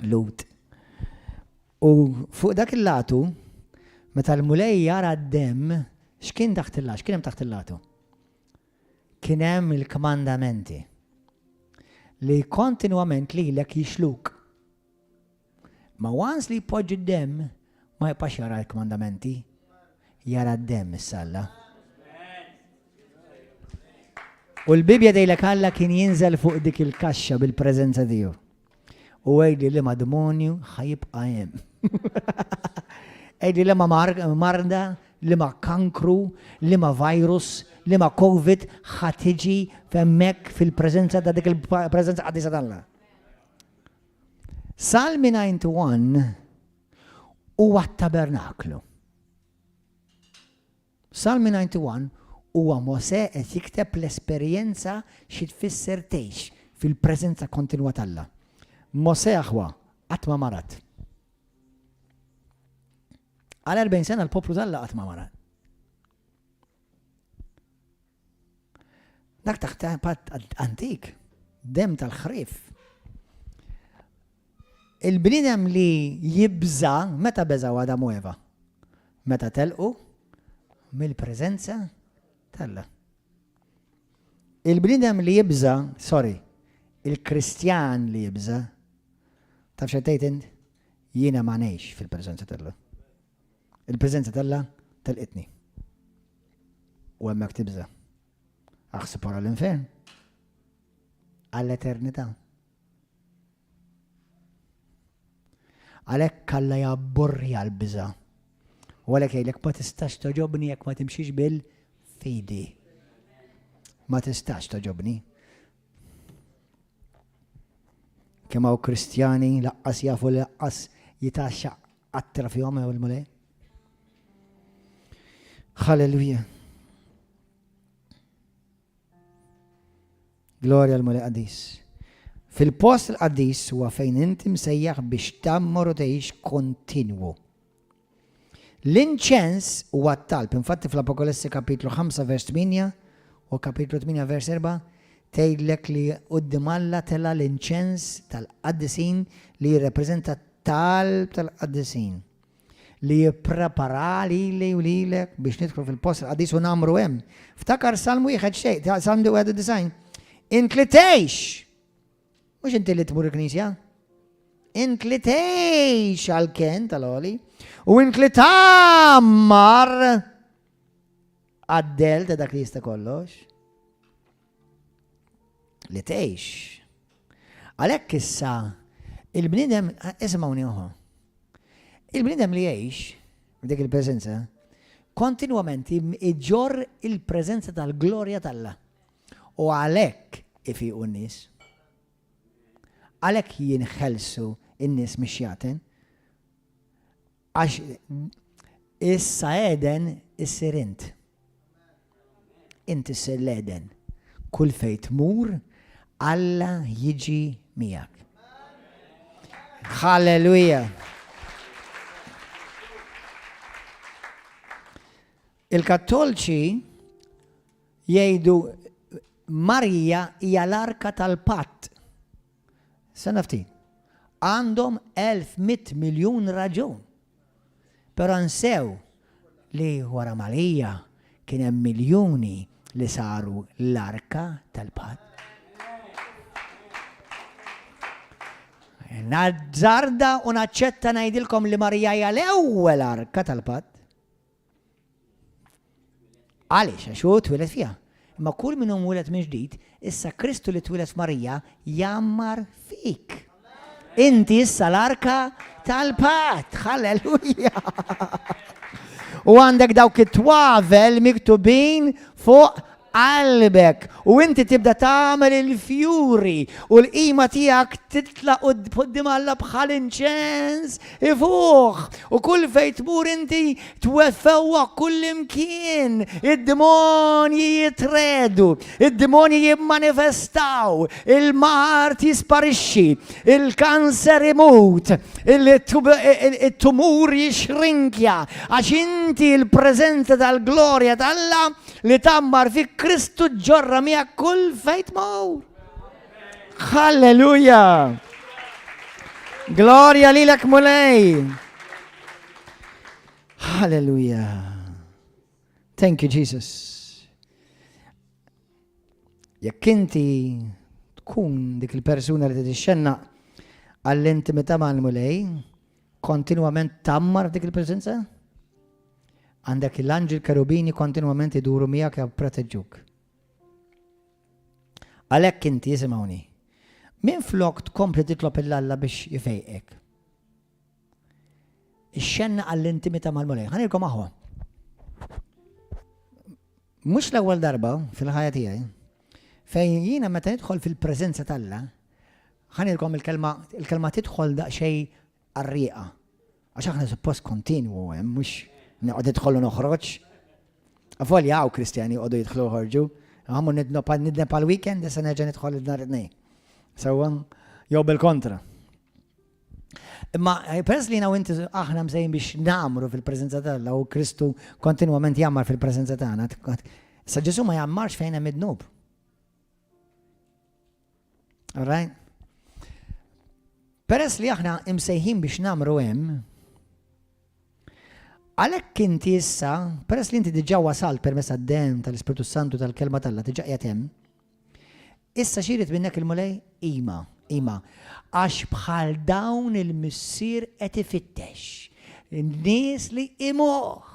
S1: Lut. U fuq dak il-latu, meta l-mulej jara d-demm, x'kien taħt il-latu? X'kien hemm taħt il-latu? Kien hemm il-kmandamenti li kontinwament lilek jixluk. Ma once li jpoġġi d-demm, ma jibqax jara l-kmandamenti, jara d-demm issa Alla. U l-Bibja tgħidlek Alla kien jinżel fuq dik il-kaxxa bil-preżenza tiegħu. U għidli li ma demonju ħajibqa' hemm. Għidli li ma marda, li ma kankru, li ma virus, li ma COVID ħatiġi f'hemmhekk fil-preżenza ta' dik il-preżenza qaddisa t'Alla. Salmi 91 huwa t-tabernaklu. Salmi 91 huwa Mosè qed jikteb l-esperjenza xi tfisser tgħix fil-preżenza kontinwa t'Alla. Mosè aħwa qatt ma marad. Għal 40 sena l-poplu t'Alla qatt ma marad. Dak taħt patt antik, dem tal-ħrif. Il-bniedem li jibża, meta beżaw Adam u Eva? Meta telqu mill-preżenza t'Alla. Il-bniedem li jibża, sorry, il-Kristjan li jibża, taf x'qed tgħid int? Jiena ma ngħix fil-preżenza t'Alla. Il-preżenza t'Alla telqitni. U hemmhekk tibża'. Aħseb wara l-infern. Għall-eternità. Għalhekk Alla jabborri għall-biża'. U għalhekk jgħidlek ma tistax toġobni jekk ma timxix bil-fidi. Ma tistax toġobni. Kemm hawn Kristjani laqqas jafu li laqqas jitaxxa qatra fihom jew il-Mulej. Halleluja. Glorja l-Mulej Qaddis. Fil-post il-qaddis huwa fejn inti msejjaħ biex tgħammar u tgħix kontinwu. L-inċens huwa t-talb, infatti fl-Apokalessi kapitlu 5 vers 8 u kapitlu 8 vers 4 tgħidlek li quddiem Alla tela' l-inċens tal-qaddisin li jirrepreżenta t-talb tal-qaddisin. Li jipprepara lili u lilek biex nidħlu fil-post il-qaddis u nagħmru hemm. Ftakar Salm wieħed xejn, Salm 91. Int li tgħix! Mhux inti li tmur il-knisja. Int li tgħix għal-ken tal-għoli u int li tgħammar għad-del ta' dak li jista' kollox. Li tgħix. Għalhekk issa il-bniedem isimgħuni oħra. Il-bniedem li jgħix f'dik il-preżenza kontinwament iġorr il-preżenza tal-glorja t'Alla. U għalhekk ifiqu n-nies. Għalhekk jinħelsu n-nies mix-xjaten. Għax issa Eden issir int. Int issir l-Eden. Kull fejn tmur, Alla jiġi miegħek. Halleluja! Il-Kattolċi jgħidu Marija hija l-arka tal-patt. Stenna ftit. Għandhom 1100 miljun raġun. Però nsew li wara Marija kien hemm miljuni li saru l-arka tal-patt. Nazzarda u naċċetta ngħidilkom li Marija hija l-ewwel arka tal-patt. Għaliex? Għax hu twieled fiha. Imma kull min hu mwieled minn ġdid, issa Kristu li twieled f'Marija jgħammar fik. Inti issa l-arka tal-patt. Halleluja! U għandek dawk it-twavel miktubin fuq qalbek u inti tibda tagħmel il-fjuri u l-qima tiegħek titla' quddiem Alla bħal inċens ifuħ u kull fejn tmur inti tweffewwa kullimkien id-demonji jitredu, id-demonji jimmanifestaw, il-mard jisparixxi, il-kanser imut, it-tumur jixrinkja għax inti l-preżenza tal-glorja t'Alla Li tgħammar fik Kristu ġġorrha miegħek kull fejn tmur. Halleluja! Glorja lilek Mulej! Halleluja! Thank you Jesus. Jekk inti tkun dik il-persuna li tixxenna għall-intimità mal-Mulej, Kontinwament tgħammar f'dik il-preżenza? Għandek l-anġel kerubini kontinwament iduru miegħek jipproteġġuk. Għalhekk inti jisimgħuni. Min flok tkompli titlob il-Alla biex jifejqek. Ixxenna għall-intimità mal-Mulej. Ħanilkom aħwa. Mhux l-ewwel darba fil-ħajja tiegħi fejn jiena meta nidħol fil-preżenza t'Alla, Ħa ngħidilkom il-kelma, il-kelma tidħol daqsxejn qarrieqa. Għax aħna suppost kontinwu hemm, mhux noqgħod nidħol u noħroġ. Avolja hawn Kristjani joqogħdu jidħlu joħorġu. Għamu nidneb għal weekend issa nerġa' nidħol id-nhar it-tnejn. Sewwa, jew bil-kontra. Imma eh, peress li u inti aħna msejjin biex namru fil-preżenza t'Alla u Kristu kontinwament jammar fil-preżenza tagħna. Sa Ġesu ma jammarx fejn hemm id-dnub. All right? Peress li aħna imsejħin biex namru hemm, għalhekk inti issa, peress li inti diġà wasalt permezz tad-dem tal-Ispirtu Santu tal-kelma t'Alla diġà qiegħed hemm, issa xi minnek il-Mulej? Ima, ima. Għax bħal dawn il-missier qed ifittex. Nies li imuh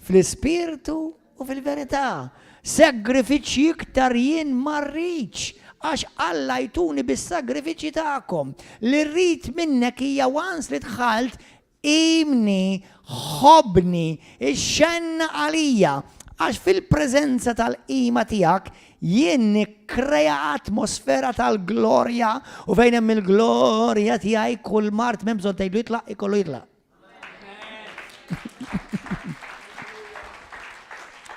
S1: Fl-ispirtu u fil-verità. Sagrifiċċji iktar jien ma rridx, għax qallajtuni bis-sagrifiċċji tagħkom. Li rrid minnek hija once li dħalt, qimni, ħobbni, ixxennaq għalija, għax fil-preżenza tal-qima tiegħek jien nikkrea atmosfera tal-glorja u fejn hemm il-glorja tiegħi kull mard m'hemm bżonn tgħidlu jitlaq ikollu jitlaq.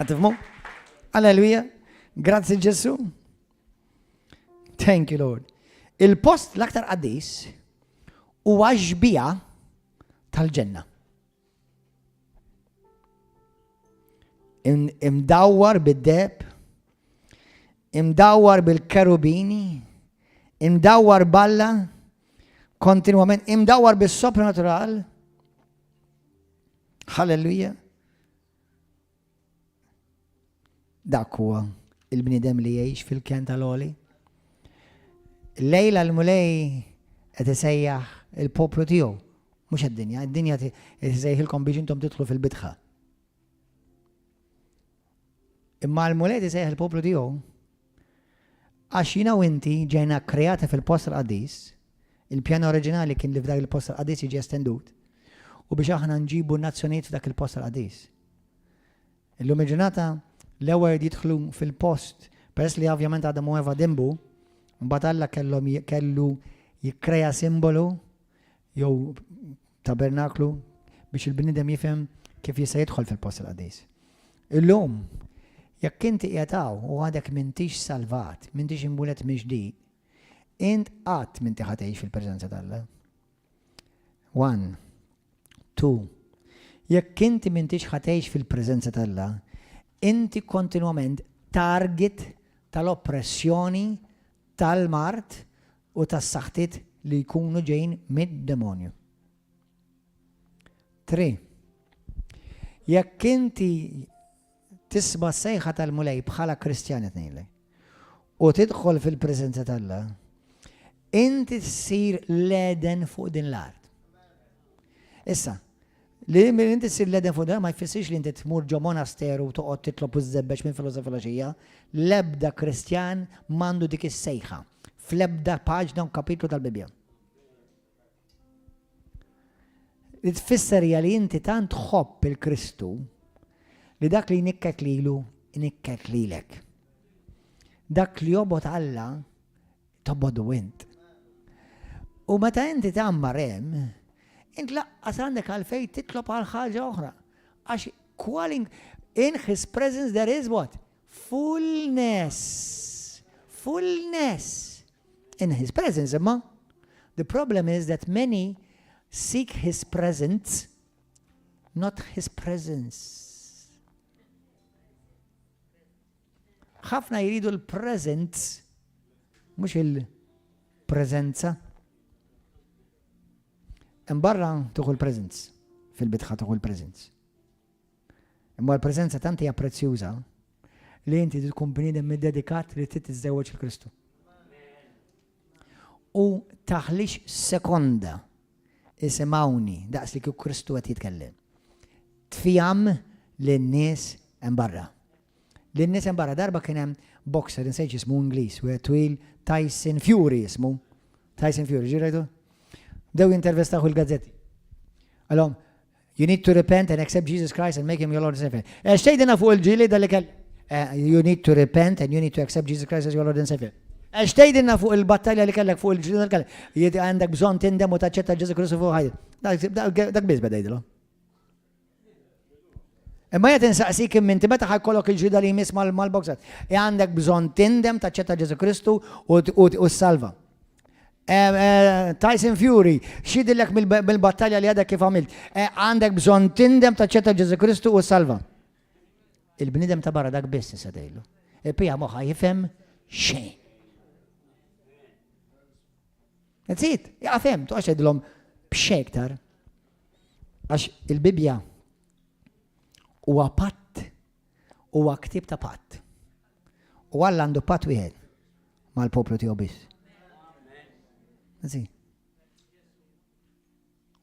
S1: Għatifmu? Alleluja. Grazzi Ġesu. Thank you, Lord. Il-post l-aktar qaddis huwa xbija tal-ġenna. Imdawwar bid-deb, imdawwar bil-kerubini, imdawwar balla, kontinwament, imdawwar bis-sopranatural. Halleluja. Dak huwa il-bniedem li jgħix fil-ken tal-għoli. Lejla l-Mulej qed isejjaħ il-poplu tiegħu, mhux id-dinja, id-dinja qed isejħilkom biex intom tidħlu fil-bitħa. Imma l-Mulej qed isejjaħ il-poplu tiegħu għax jiena u inti ġejna kreati fil-post tal-qaddis, il-pjan oriġinali kien li f'dak il-post tal-qaddis jiġi estendut, u biex aħna nġibu nazzjonijiet f'dak il-post tal-qaddis. Illum il-ġurnata l-ewwel jidħlu fil-post, peress li ovvjament Adam u Eva dinbu, mbagħad Alla kellhom kellu jikkrea simbolu jew tabernaklu biex il-bniedem jifhem kif jista' jidħol fil-post il-qaddis. Illum, jekk inti qiegħed hawn u għadek m'intix salvat, m'intix imwieled mill-ġdid, int qatt m'inti ħa tgħix fil-preżenza t'Alla. One. Two. Jekk inti m'intix ħa tgħix fil-preżenza t'Alla, inti kontinwament target tal-oppressjoni, tal-mard u tas-saħtiet li jkunu ġejjin mid-demonju. Three. Jekk inti tisma' s-sejħa tal-Mulej bħala Kristjan qed ngħidlek, u tidħol fil-preżenza t'Alla, inti ssir l-Eden fuq din l-art. Issa, li inti ssir l-Eden fuq din ma jfissirx li inti tmur ġo monasteru u toqgħod titlob u żżebbeġ minn filgħodu sa filgħaxija. L-ebda Kristjan m'għandu dik is-sejħa fl-ebda paġna u kapitlu tal-Bibbja. Li tfisser hija li inti tant tħobb il-Kristu li dak li jnikket lilu jnikket lilek. Dak li jobgħod Alla tobgħodu int. U meta inti tgħammar hemm, int laqqas għandek għalfejn titlob għal ħaġa oħra. Għax kwalin in his presence there is what? Fullness. Fullness. In his presence imma. The problem is that many seek his presence, not his presence. Ħafna jridu l-presence, mhux il-preżenza. Imbarra tuħu l-presence, fil-bitħa tuħu l-presence. Imma l-preżenza tant hija prezzjuża li inti tkun bniedem iddedikat li trid tiżżewweġ il-Kristu. U taħlix sekonda isimgħuni daqs li kieku Kristu qed jitkellem. Tfijam lin-nies hemm barra. Lin-nies hemm barra darba kien hemm boxer insejt jismu Ingliż, wieħed twil Tyson Fury jismu. Tyson Fury, ġirajtu? Bdew jintervistaw il-gazzetti. Għalhom, You need to repent and accept Jesus Christ and make him your Lord and Savior. Eh, x'tgħidilna fuq il-ġili li kell? Eh, you need to repent and you need to accept Jesus Christ as your Lord and Savior. Eh, x'tgħidilna fuq il-battalja li kellek fuq il-ġili li kellek? Għandek bżonn tindem u taċċetta Ġesu Kristu fuq ħajja. Dak biss beda jgħidilhom. Imma jgħet insaqsik inti meta ħajkollok il-ġida li jmiss mal-boxer. Għandek bżonn tindem taċċetta Ġesu Kristu u s-salva. Tyson Fury, x'jidhirlek mill-battalja li għadek kif għamilt? Eh, għandek bżonn tindem taċċetta Ġesu Kristu u salva. Il-bnidem ta' barra dak biss se tgħidlu. Il-pija moħħa jifhem xejn. That's it, jaqfem, toqgħodx tgħidilhom b'xejn iktar. Għax il-Bibbja huwa patt, huwa ktieb ta' patt. U Alla għandu patt wieħed mal-poplu tiegħu biss.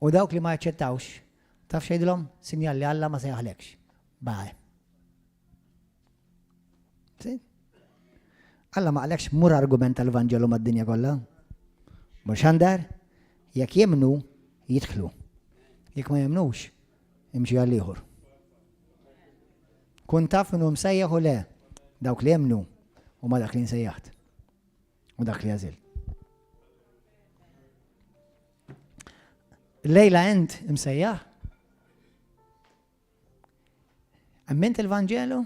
S1: U dawk li ma jaċċettawx, taf xejdilhom? Sinjal li Alla ma sejjaħlekx. Bye. Alla ma qalekx mur argument tal-Vanġelu mad-dinja kollha. Mur xandar, jekk jemnu, jidħlu. Jekk ma jemnux, imxi għal ieħor. Kun taf min hu msejjaħ u le, dawk li jemmnu huma dak li nsejjaħt u dak li għażilt. Lejla int imsejjaħ? Emmint il-Vanġelu?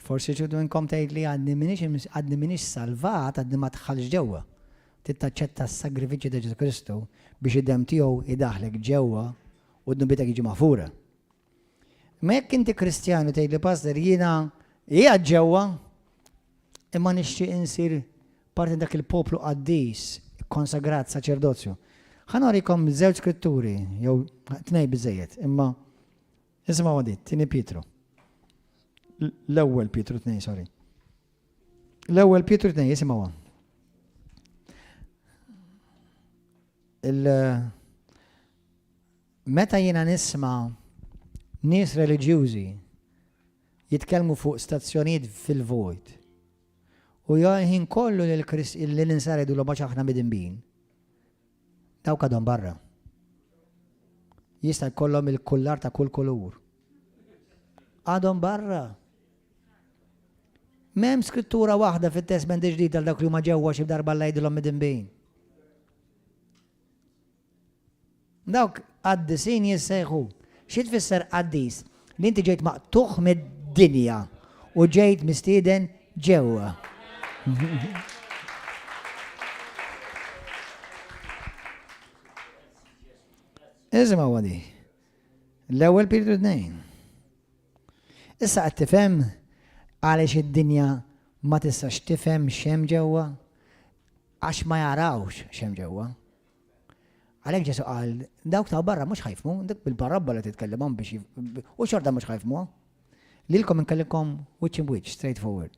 S1: Forsi xi minnkom tgħid li għadni m'iniex għadni m'iniex salvat, għadni ma dħaltx ġewwa. Trid taċċetta s-sagrifiċċju ta' Ġesù Kristu biex id-demm tiegħu jdaħħlek ġewwa u dnubietek jiġu maħfura. Imma jekk inti Kristjan u tgħid li Pastor jiena qiegħed ġewwa imma nixtieq insir parti dak il-poplu qaddis, konsagrat, saċerdozju. Ħa norikom żewġ skritturi, jew tnej biżejjed, imma Isimgħu għadi, tieni Pietru. L-ewwel Pietru tnej, sorry. L-ewwel Pietru tnej, isimgħu. Il meta jiena nisma' nies reliġjużi jitkellmu fuq stazzjonijiet fil-vojt u ħin kollu lil-insara jgħidulhom għax aħna midinbin. Dawk għadhom barra. Jista' jkollhom il-kullar ta' kull kulur. Għadhom barra. M'hemm skrittura waħda fit-Testment il-Ġdid għal dawk li huma ġewwa xi darba Alla jgħidilhom midinbin. Dawk qaddisin jissejħu. Xi tfisser qaddis? Li inti ġejt maqtugħ mid-dinja u ġejt mistieden ġewwa. Isimgħu għadi. L-ewwel Pietru 2. Issa qed tifhem għaliex id-dinja ma tistax tifhem x'hemm ġewwa? Għax ma jarawx x'hemm ġewwa. Għalhekk Ġesù qal, dawk ta' barra mhux ħa jifhmu, dik bil-parabbola titkellimhom biex u xorta mhux ħa jifhmuha. Lilkom inkellimkom wiċċ imb wiċċ, straight forward.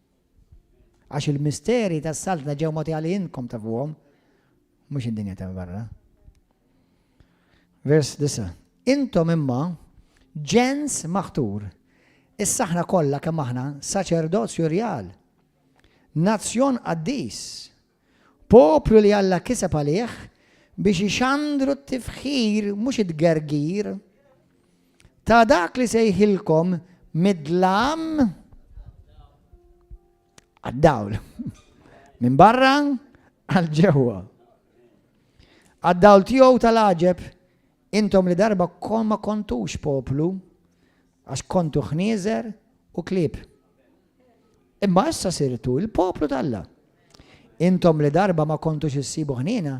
S1: Għax il-misteri tas-saltna ġew mogħti għal inkom tafuhom, mhux id-dinja ta' barra. Vers 9. Intom imma ġens maħtur, issa aħna kollha kemm aħna saċerdozju rjal, nazzjon qaddis, Poplu li Alla kiseb għalih biex ixandru t-tifħir, mhux it-tgergir, ta' dak li sejħilkom mid-dlam għad-dawl. Minn barra għal ġewwa. Għad-dawl tiegħu tal-għaġeb intom li darba kon ma kontux poplu għax kontu ħnieżer u klieb. Imma issa sirtu l-poplu t'Alla. Intom li darba ma kontux issibu ħniena,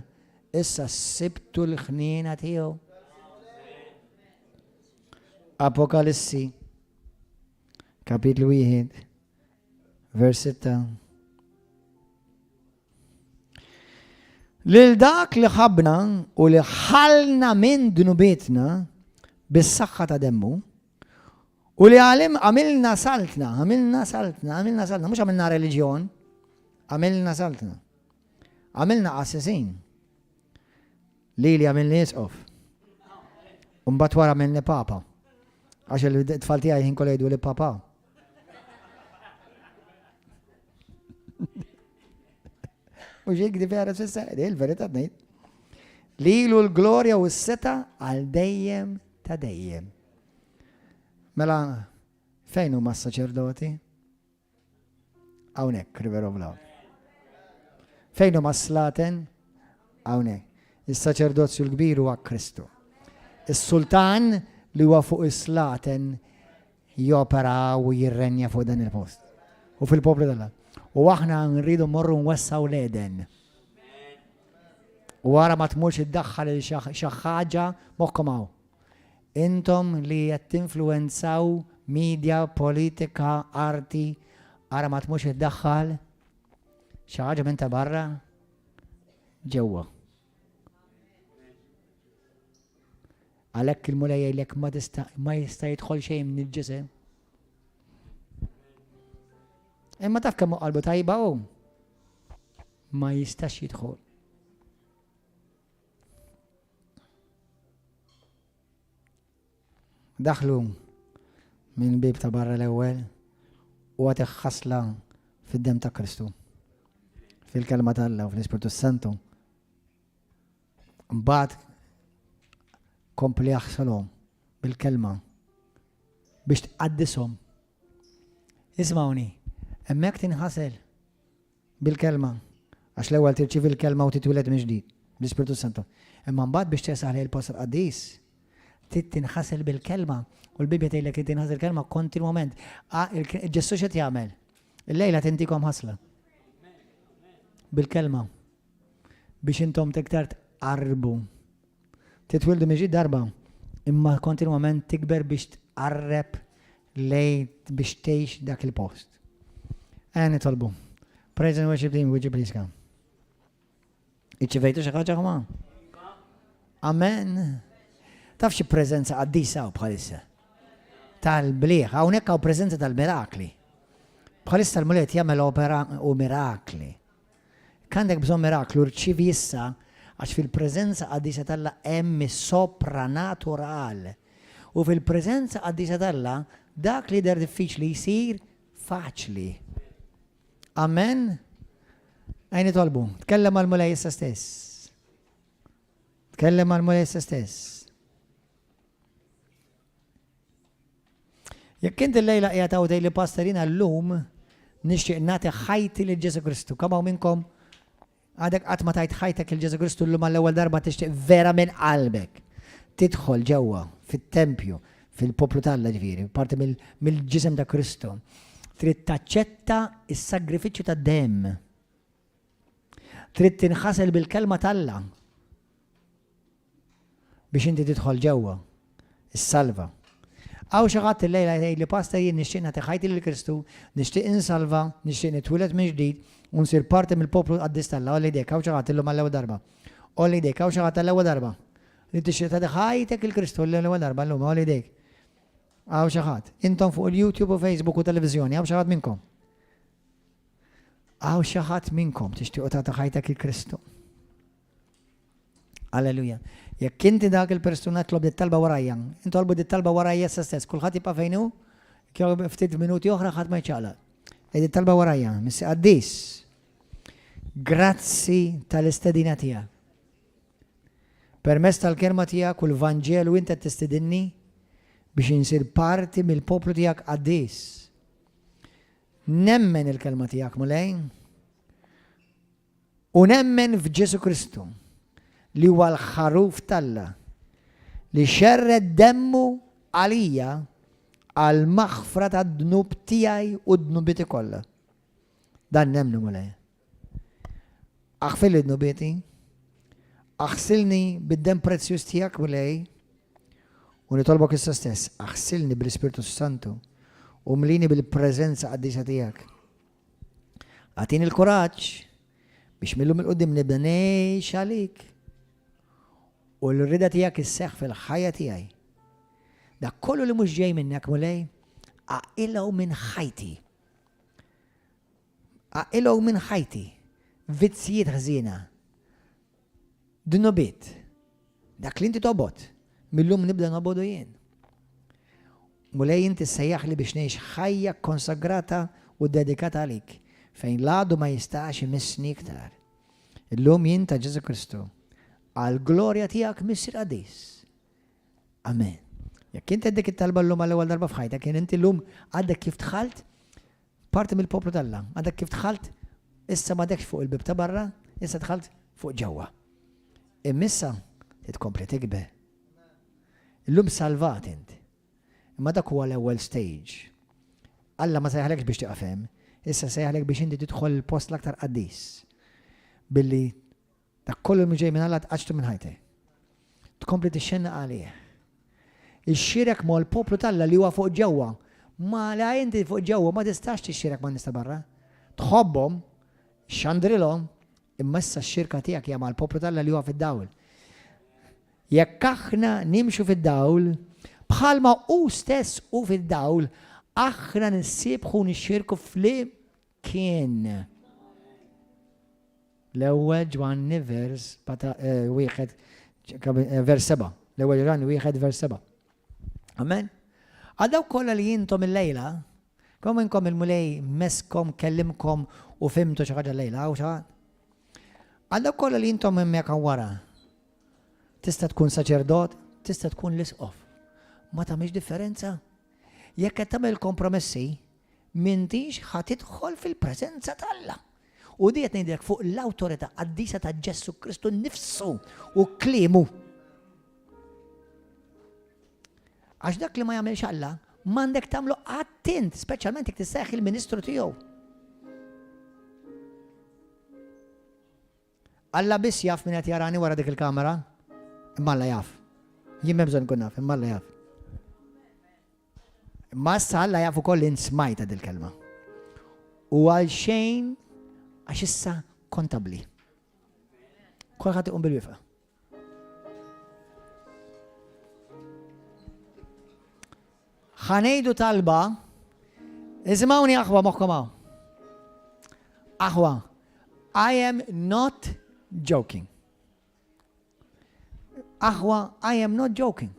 S1: issa sibtu l-ħniena tiegħu. Apokalissi, kapitlu 1, vers 6. Lil dak li ħabbna u li ħallna minn dnubietna bis-saħħa ta' demmu, U li għalim għamilna saltna, għamilna saltna, għamilna saltna, mhux għamilna reliġjon, għamilna saltna. Għamilna qassisin. Lili għamilni isqof. Umbat wara għamilni papa. Għax il-tfal tiegħi ħin kollu jgħidu li papa. Mhux hekk di vera s'issa, il-verità ngħid. Lilu l-glorja u s-seta għal dejjem ta' dejjem. Mela, fejn huma s-saċerdoti? Hawnhekk, River of Love. Fejn huma s-slaten? Hawnhekk. Is-saċerdozju l-kbir huwa Kristu. Is-sultan li huwa fuq is-slaten jopera u jirrenja fuq dan il-post. U fil-poplu tal U aħna nridu morru nwessaw l-Eden. U wara ma tmurx iddaħħal xi ħaġa moħħkom hawn. Intom li qed tinfluwenzaw media, politika, arti, ara ma tmurx iddaħħal xi ħaġa minn ta' barra ġewwa. Għalhekk il-Mulej jgħidlek ma tista' ma jista' jidħol xejn minn Imma taf kemm qalbu tajba hu. Ma jistax jidħol. Daħlu minn bib ta' barra l-ewwel u għad ħasla fid-dem ta' Kristu. Fil-kelma t'Alla u fl-Ispirtu Santu. Mbagħad kompli aħsalhom bil-kelma biex tqaddishom. Ismawni, hemmhekk tinħasel bil-kelma, għax l-ewwel tirċievi l-kelma u titwieled mill-ġdid bl-Ispirtu Santu. Imma mbagħad biex tersaq lejn il-post tal-qaddis, trid tinħasel bil-kelma. U l-Bibbja tgħidlek li tinħasel kelma kontinwament. Ġesù x'qed jagħmel? Illejla tintikom ħasla. Bil-kelma. Biex intom tiktar tqarbu. Titwildu miġi darba, imma kontinwament tikber biex tqarreb lej biex tgħix dak il-post. Ejja nitolbu. Praise and worship team, would you please come? Iċċivejtu xi ħaġa ħma? Amen. Taf xi preżenza qaddisa hawn bħalissa. Tal-bliħ, hawnhekk hawn preżenza tal-mirakli. Bħalissa l-Mulej jagħmel opera u mirakli. Għandek bżonn miraklu rċivi issa għax fil-preżenza qaddisa t'Alla hemm is-sopranatural. U fil-preżenza qaddisa t'Alla dak li der diffiċli jsir faċli. Amen. Ejja nitolbu. Tkellem mal-Mulej issa stess. Tkellem mal-Mulej issa stess. Jekk inti l-lejla qiegħed hawn tgħidli pastor jiena llum nixtieq nagħti ħajti lil Ġesu Kristu. Kemm hawn minnkom għadek qatt ma tajt ħajtek lil Ġesu Kristu llum għall-ewwel darba tixtieq vera minn qalbek tidħol ġewwa fit-tempju fil-poplu t'Alla ġifieri, parti mill-ġisem ta' Kristu. Trid taċċetta s-sagrifiċċju tad-demm. Trid tinħasel bil-kelma t'Alla biex inti tidħol ġewwa, issalva. Hawn xi ħadd illejla jgħid li pastor jien nixtieq nagħti ħajti lil Kristu, nixtieq insalva, nixtieq nitwieled minn ġdid u nsir parti mill-poplu qaddis t'Alla. Għolli jdejk, hawn xi ħadd illum għall-ewwel darba. Għolli jdejk, hawn xi ħadd għall-ewwel darba. Li tixtieq tagħti ħajtek lil Kristu l-ewwel darba llum, għolli jdejk. Hawn xi ħadd. Intom fuq il-YouTube u Facebook u televiżjoni, hawn xi ħadd minnkom. Hawn xi ħadd minnkom tixtiequ tagħti ħajtek lil Kristu. Alleluja. Jekk inti dak il-persuna tlob dit-talba warajja, intolbu dit-talba warajja issa stess, kulħadd jibqa' fejn hu, ftit minuti oħra ħadd ma jċaqlaq. Edi talba warajja, missi qaddis. Grazzi tal-istedina tiegħek. Permezz tal-kelma tiegħek u l-Vanġelu inti qed tistidinni biex insir parti mill-poplu tiegħek qaddis. Nemmen il-kelma tiegħek Mulej. U nemmen f'Ġesu Kristu li huwa l-ħaruf t'Alla li xerred demmu għalija għal maħfra tad-dnub tiegħi u dnubieti kollha. Dan nemmnu Mulej. Aħfirli dnubieti, aħsilni bid-demm prezzjuż tiegħek Mulej, u nitolbok issa stess, aħsilni bl-Ispirtu Santu u mlini bil-preżenza qaddisa tiegħek. Agħtini l-kuraġġ biex millum il-qudiem nibda ngħix għalik u l-rida tiegħek isseħħ fil-ħajja tiegħi. Dak kollu li mhux ġej minnek Mulej, aqilgħu minn ħajti. Aqilgħu minn ħajti vizzjijiet ħżiena, dnubiet, dak li inti tobgħod, millum nibda nobogħdu jien. Mulej inti sejjaħli biex ngħix ħajja konsagrata u dedikata għalik, fejn l-għadu ma jistax imissni iktar. Illum jien ta' Ġesu Kristu, għall-glorja tiegħek Missier Qaddis. Amen. Jekk inti dik it-talba llum għall-ewwel darba f'ħajtek, kien inti llum għadek kif dħalt Parti mill-poplu t'Alla. Għadek kif dħalt, issa m'għadekx fuq il-bieb ta' barra, issa dħalt fuq ġewwa. Imma issa trid tkompli tikber. Illum salvat int. Imma dak huwa l-ewwel stage. Alla ma sejjaħlekx biex tieqaf hemm, issa sejjaħlek biex inti tidħol il-post l-aktar qaddis. Billi Dak kollu li ġej minn Alla tqaċċtu minn ħajtek. Tkompli tixxennaq għalih. Ixxierek mal-poplu t'Alla li huwa fuq ġewwa. Ma la inti fuq ġewwa ma tistax tixxierek man-nies ta' barra. Tħobbhom, xandrilhom, imma issa x-xirka tiegħek hija mal-poplu t'Alla li huwa fid-dawl. Jekk aħna nimxu fid-dawl, bħalma hu stess hu fid-dawl, aħna nissiebħu nixxierku flimkien. L-ewwel Ġwanni vers eh, wieħed eh, vers seba'. L-ewwel Ġwanni wieħed vers seba'. Amen. Għal dawk kollha li intom illejla, kemm inkom il-Mulej messkom, kellimkom u fhimtu xi ħaġa llejla, hawn xi ħadd? Għal dawk kollha li intom hemmhekk hawn wara, tista' tkun saċerdot, tista' tkun l-isqof. Ma tagħmilx differenza. Jekk qed tagħmel kompromessi, m'intix ħa tidħol fil-preżenza t'Alla. U di qed ngħidlek fuq l-awtorità qaddisa ta' Ġesù Kristu nnifsu u kliemu. Għax dak li ma jagħmilx Alla, m'għandek tagħmlu qatt int, speċjalment jekk tissejjaħ il-ministru tiegħu. Alla biss jaf min qed jarani wara dik il-kamera, imma Alla jaf. Jien m'hemm bżonn nkun naf, imma Alla jaf. Imma issa Alla jaf ukoll li smajta dil-kelma. U għal xejn għax issa kontabli. Kulħadd iqum bil-wifqa. Ħa ngħidu talba, isimgħuni aħwa moħħkom hawn. Aħwa, I am not joking. Aħwa, I am not joking.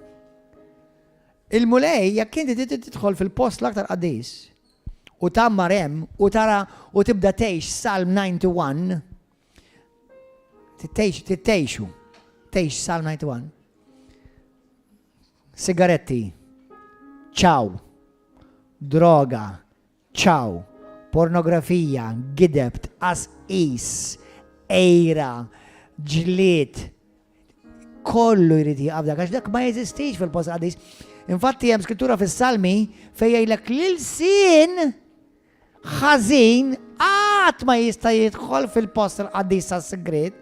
S1: Il-mulej, jekk inti tidħol fil-post l-aktar qaddis, u tammar hemm u tara u tibda tgħix Salm 91, tgħix tgħixu, tgħix Salm 91. Sigaretti, ċaw. Droga, ċaw. Pornografija, gideb, tqasqis, għira, ġlied, kollu jrid jieqaf dak, għax dak ma jeżistix fil-post qaddis. Infatti hemm skrittura fis-Salmi fejn jgħidlek l-ilsien ħażin qatt ma jista' jidħol fil-post il-qaddis tas-sigriet.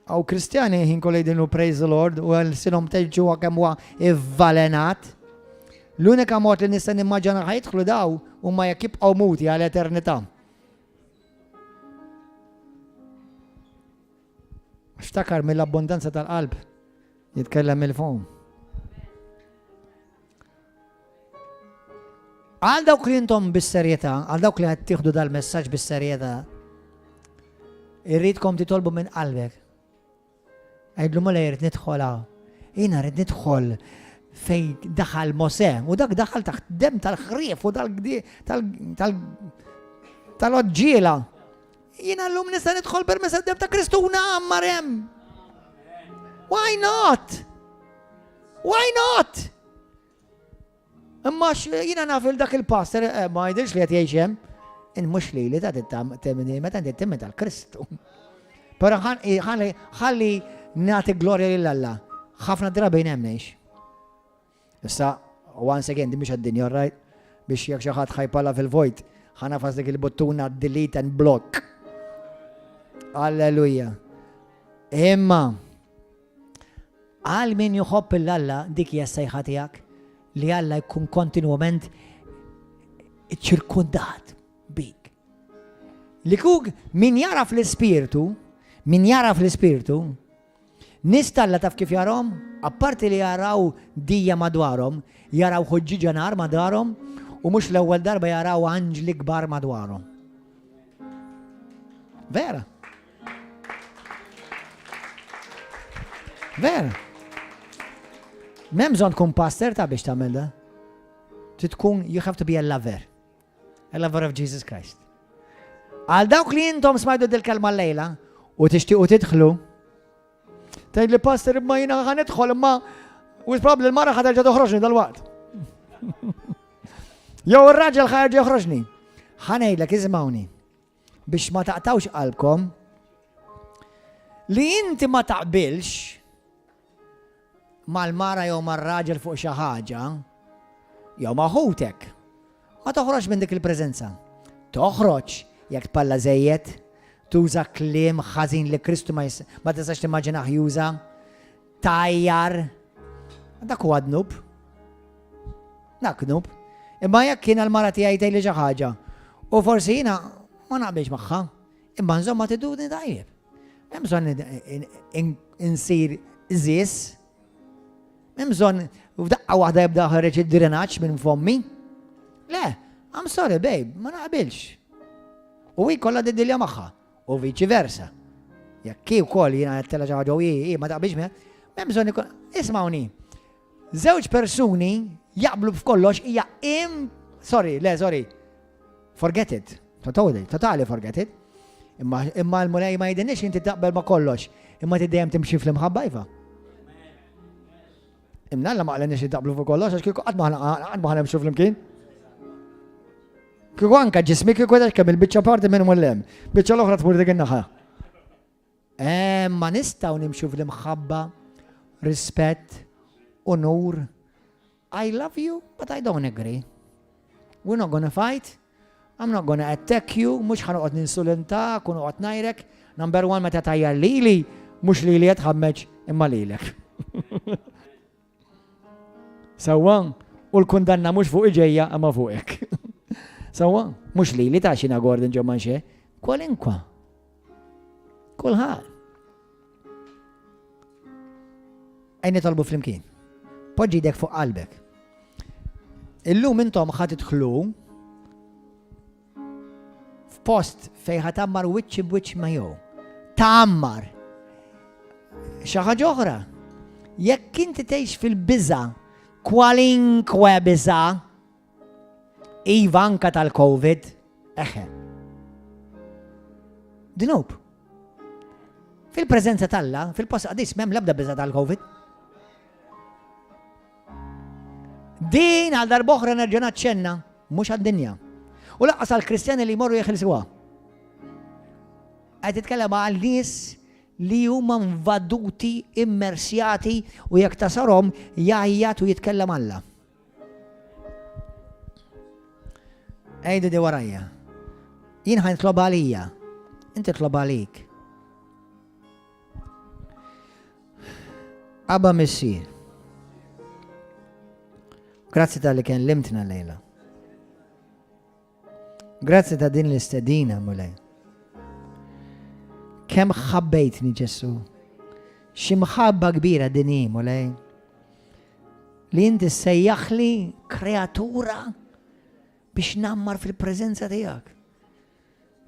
S1: Għaw kristjani ħin kollu jgħidinu praise the Lord u għal-sinom teġġuwa kemm huwa ivvalenat. L-unika mod li nista' nimmaġina ħajidħlu daw huma jekk jibqgħu muti għal eternità. Ftakar mill-abbondanza tal-qalb jitkellem il-fom. Għal dawk li intom bis-serjetà, għal dawk li qed tieħdu dal-messaġġ bis-serjetà, irridkom titolbu minn qalbek. Għidlu mela jrid nidħol hawn. Jiena rrid nidħol fej daħal Mosè u dak daħal taħt dem tal-ħrief u tal-oġġiela. Jiena llum nista' nidħol permezz tad-dem ta' Kristu u nagħammar hemm. Why not? Why not? Imma jiena naf il dak il-pastor eh, ma jidhirx li qed jgħix hemm. In mhux li li ta' temini meta inti timmi tal-Kristu. Però ħalli nagħti glorja lil Alla. Ħafna drabi hemm ngħix. Issa, once again, din mhix għad-dinja, right? Biex jekk xi ħadd ħajpala fil-vojt, ħanafas dik il-buttuna delete and block. Alleluja. Imma Għal min jħobb 'l Alla dik hija s-sejħa tiegħek li Alla jkun kontinwament iċċirkondat bik. Li kuk min jara fl-ispirtu, min jara fl-ispirtu, nies t'Alla taf kif jarhom, apparti li jaraw dija madwarhom, jaraw ħuġġiġa nar madwarhom u mhux l-ewwel darba jaraw anġli kbar madwarhom. Vera. Vera. M'hemm bżonn tkun pastor ta' biex tagħmel da. Trid tkun you have to be a lover. A lover of Jesus Christ. Għal dawk li intom smajtu dil-kelma l-lejla u tixtiequ tidħlu, tgħid li pastor imma jiena ħa nidħol imma u probably l-mara ħa terġa' toħroġni dal-waqt. Jew ir-raġel ħa jerġa' joħroġni. Ħa ngħidlek iżmawni. biex ma taqtawx qalbkom, li inti ma taqbilx mal-mara jew mar-raġel fuq xi ħaġa, jew ma' ħutek, ma toħroġ minn dik il-preżenza. Toħroġ jekk tpalla żejjed, tuża kliem ħażin li Kristu ma, ma tistax timmaġinah juża, tajjar, dak huwa dnub. Dak dnub. Imma jekk jiena l-mara tiegħi tgħidli xi ħaġa u forsi jiena ma naqbilx magħha, imma nżomm attitudni tajjeb. Hemm bżonn insir żis. Hemm bżonn f'daqqa waħda jibda ħareġ id-drenaġġ minn fommi. Le, I'm sorry babe, ma naqbilx. U hi kollha didilja magħha. U viċi versa. Jekk hi wkoll jiena qed tella xi ħaġa u hi ma taqbilx miegħek, m'hemm bżonn ikun ismawni. Żewġ persuni jaqblu f'kollox hija im sorry, le sorry. Forget it. Totally, totally forget it. Imma, imma l-mulej ma jidinix inti taqbel ma kollox, imma ti dejjem timxi fl-imħabba iva. Imma Alla ma qalilniex li taqblu fuq kollox għax kieku qatt ma ħa nimxu flimkien. Kieku anka ġismi kieku kemm il-biċċa parti minn hemm, biċċa l-oħra tmur dik in-naħa. Eh, ma nistgħu nimxu fl-imħabba, rispett, unur. I love you, but I don't agree. We're not gonna fight. I'm not gonna attack you, mhux ħa noqgħod ninsulentak u noqgħod ngħajrek. Number one meta tajjar lili, mhux lili qed tħammeġ imma lilek. Sewwa, u l-kundanna mhux fuq ġejja imma fuqek. Sewwa, mhux lili ta' xina Gordon ġo manxe, kwalinkwa. Kulħadd. Ejn nitolbu flimkien. Poġġi jdek fuq qalbek. Illum intom ħa tidħlu f'post fejn ħa tgħammar wiċċ b'wiċċ ma' jew. Tgħammar. Xi ħaġa oħra. Jekk inti tgħix fil-biża, kwalinkwe biża, iva anka tal-COVID, eħe. Dnub. Fil-preżenza t'Alla, fil-post qadis m'hemm l-ebda biża tal-COVID. Din għal darb'oħra nerġa' naċċenna mhux għad-dinja. U laqqas għal Kristjani li jmorru jeħilsuha. Qed titkellem għal nies li huma nvaduti, immersjati u jekk tasarhom jgħajjat u jitkellem Alla. Ejdu di warajja. Jien ħa nitlob għalija. Inti tlob għalik. Abba Missier. Grazzi tal-li kellimtna lejla. Grazzi ta' din l-istedina, Mulej. Kemm ħabbejtni Ġesu. Xi mħabba kbira din hi, Mulej. Li inti sejjaħli kreatura biex nammar fil-preżenza tiegħek.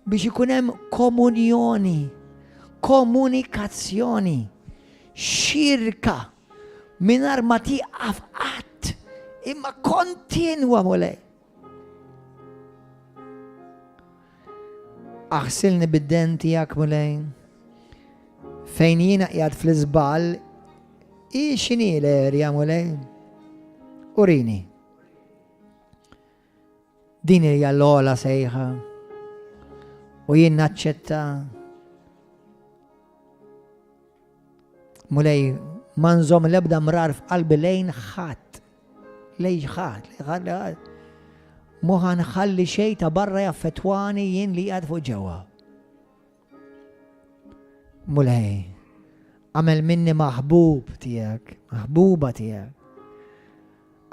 S1: Biex ikun hemm komunjoni, komunikazzjoni, xirka mingħajr ma tieqaf qatt imma kontinwa Mulej. Aħsilni bid-den tiegħek Mulej. Fejn jiena qiegħed fl-iżball, hi x'inhi l-erja Mulej? Urini. Din hija l-ogħla sejħa u jien naċċetta. Mulej, ma nżomm l-ebda mrar f'qalbi lejn ħadd. Lejn ħadd, lejn ħadd, lejn ħadd. Mhu ħa nħalli xejn ta' barra jaffettwani jien li qiegħed fuq ġewwa. Mulej, għamel minni maħbub tiegħek, maħbuba tiegħek.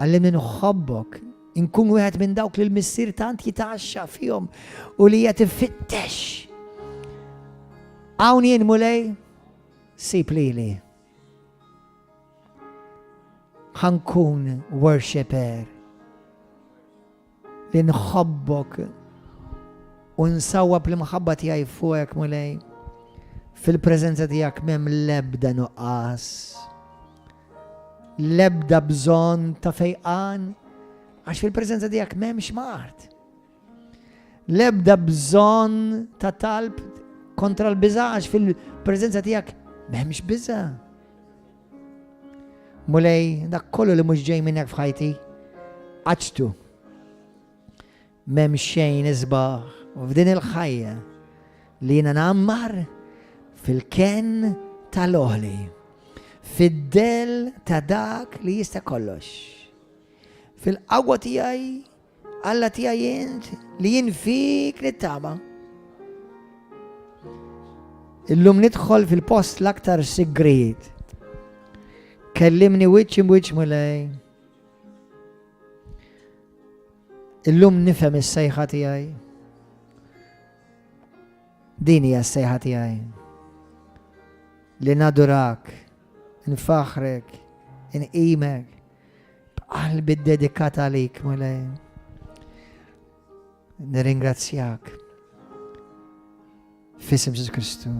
S1: Għallimni nħobbok, inkun wieħed minn dawk li l-missier tant jitgħaxxa fihom u li qed ifittex. Hawn jien Mulej, sib lili. Ħa nkun worshipper li nħobbok u nsawwab l-imħabba tiegħi fuqek Mulej. Fil-preżenza tiegħek m'hemm l-ebda nuqqas. L-ebda bżonn ta' fejqan għax fil-preżenza tiegħek m'hemmx mard. L-ebda bżonn ta' talb kontra l-biża' għax fil-preżenza tiegħek m'hemmx biża'. Mulej, dak kollu li mhux ġej minnek f'ħajti, qaċtu. M'hemm xejn isbaħ f'din il-ħajja li jiena ngħammar fil-kenn tal-oħli, fid-del ta' dak li jista' kollox. Fil-qawwa tiegħi, Alla tiegħi int li jien fik nittama. Illum nidħol fil-post l-aktar sigriet. Kellimni wiċċ imwiċċ Mulej. Illum nifhem is-sejħa tiegħi. Din hija s-sejħa tiegħi. Li nadurak, nfaħrek, inqimek, b'qalbi ddedikata għalik, Mulej. Nirringrazzjak. F'isem Ġesu Kristu.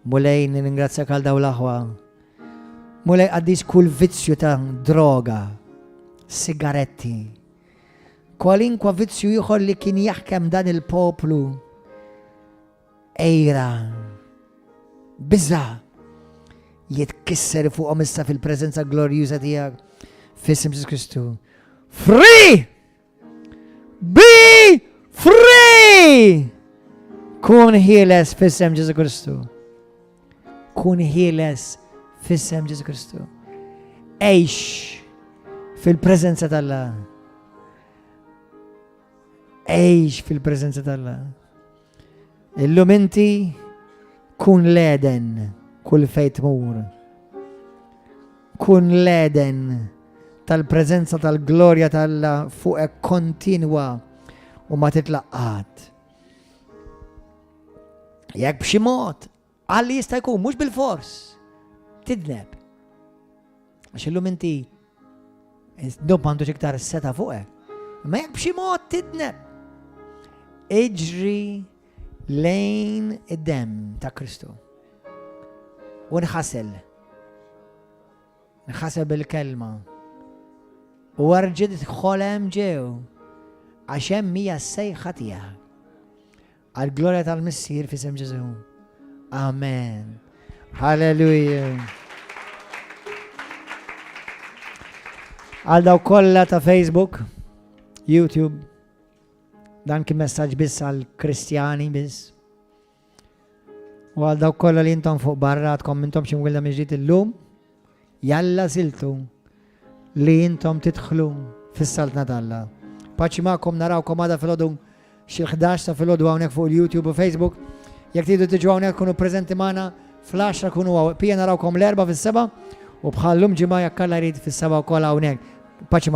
S1: Mulej, nirringrazzjak għal daw l-aħwa. Mulej, qaddis kull vizzju ta' droga, sigaretti, kwalinkwa vizzju ieħor li kien jaħkem dan il-poplu. Ejra, biża, jitkisser fuqhom issa fil-preżenza glorjuża tiegħek f'isem Ġesu Kristu. Free! Be free! Kun ħieles f'isem Ġesu Kristu. Kun ħieles f'isem Ġesu Kristu. Ejx fil-preżenza tal-La. Għix fil-preżenza t'Alla. Illum inti kun l-Eden kull fejn tmur. Kun l-Eden tal-preżenza tal-glorja t'Alla fuqek kontinwa u ma titlaq qatt. Jekk b'xi mod, għalli jista' jkun mhux bil-fors, tidneb. Għax illum inti dub m'għandux iktar seta' fuqek. Ma jekk b'xi mod tidneb, iġri lejn id-demm ta' Kristu. U nħasel. Nħasel bil-kelma. U erġa' idħol hemm ġew għax hemm hija s-sejħa tiegħek. Għal-glorja tal-Missier f'isem Ġesù. Amen. Halleluja. Għal dawk kollha ta' Facebook, YouTube, dan kien messaġġ biss għal Kristjani biss. U għal dawk kollha li intom fuq barra għadkom m'intomx imwielda mill-ġdid illum, jalla żiltu li intom tidħlu fis-saltna t'Alla. Paċi magħkom narawkom għada filgħodu xi 11 ta' filgħodu hawnhekk fuq il-YouTube u Facebook. Jekk tridu tiġu hawnhekk kunu preżenti magħna fl-10 kunu hawn. Pija narawkom l-erba' fis-seba' u bħal-lum ġimgħa jekk Alla jrid fis-seba' wkoll hawnhekk. Paċi magħkom.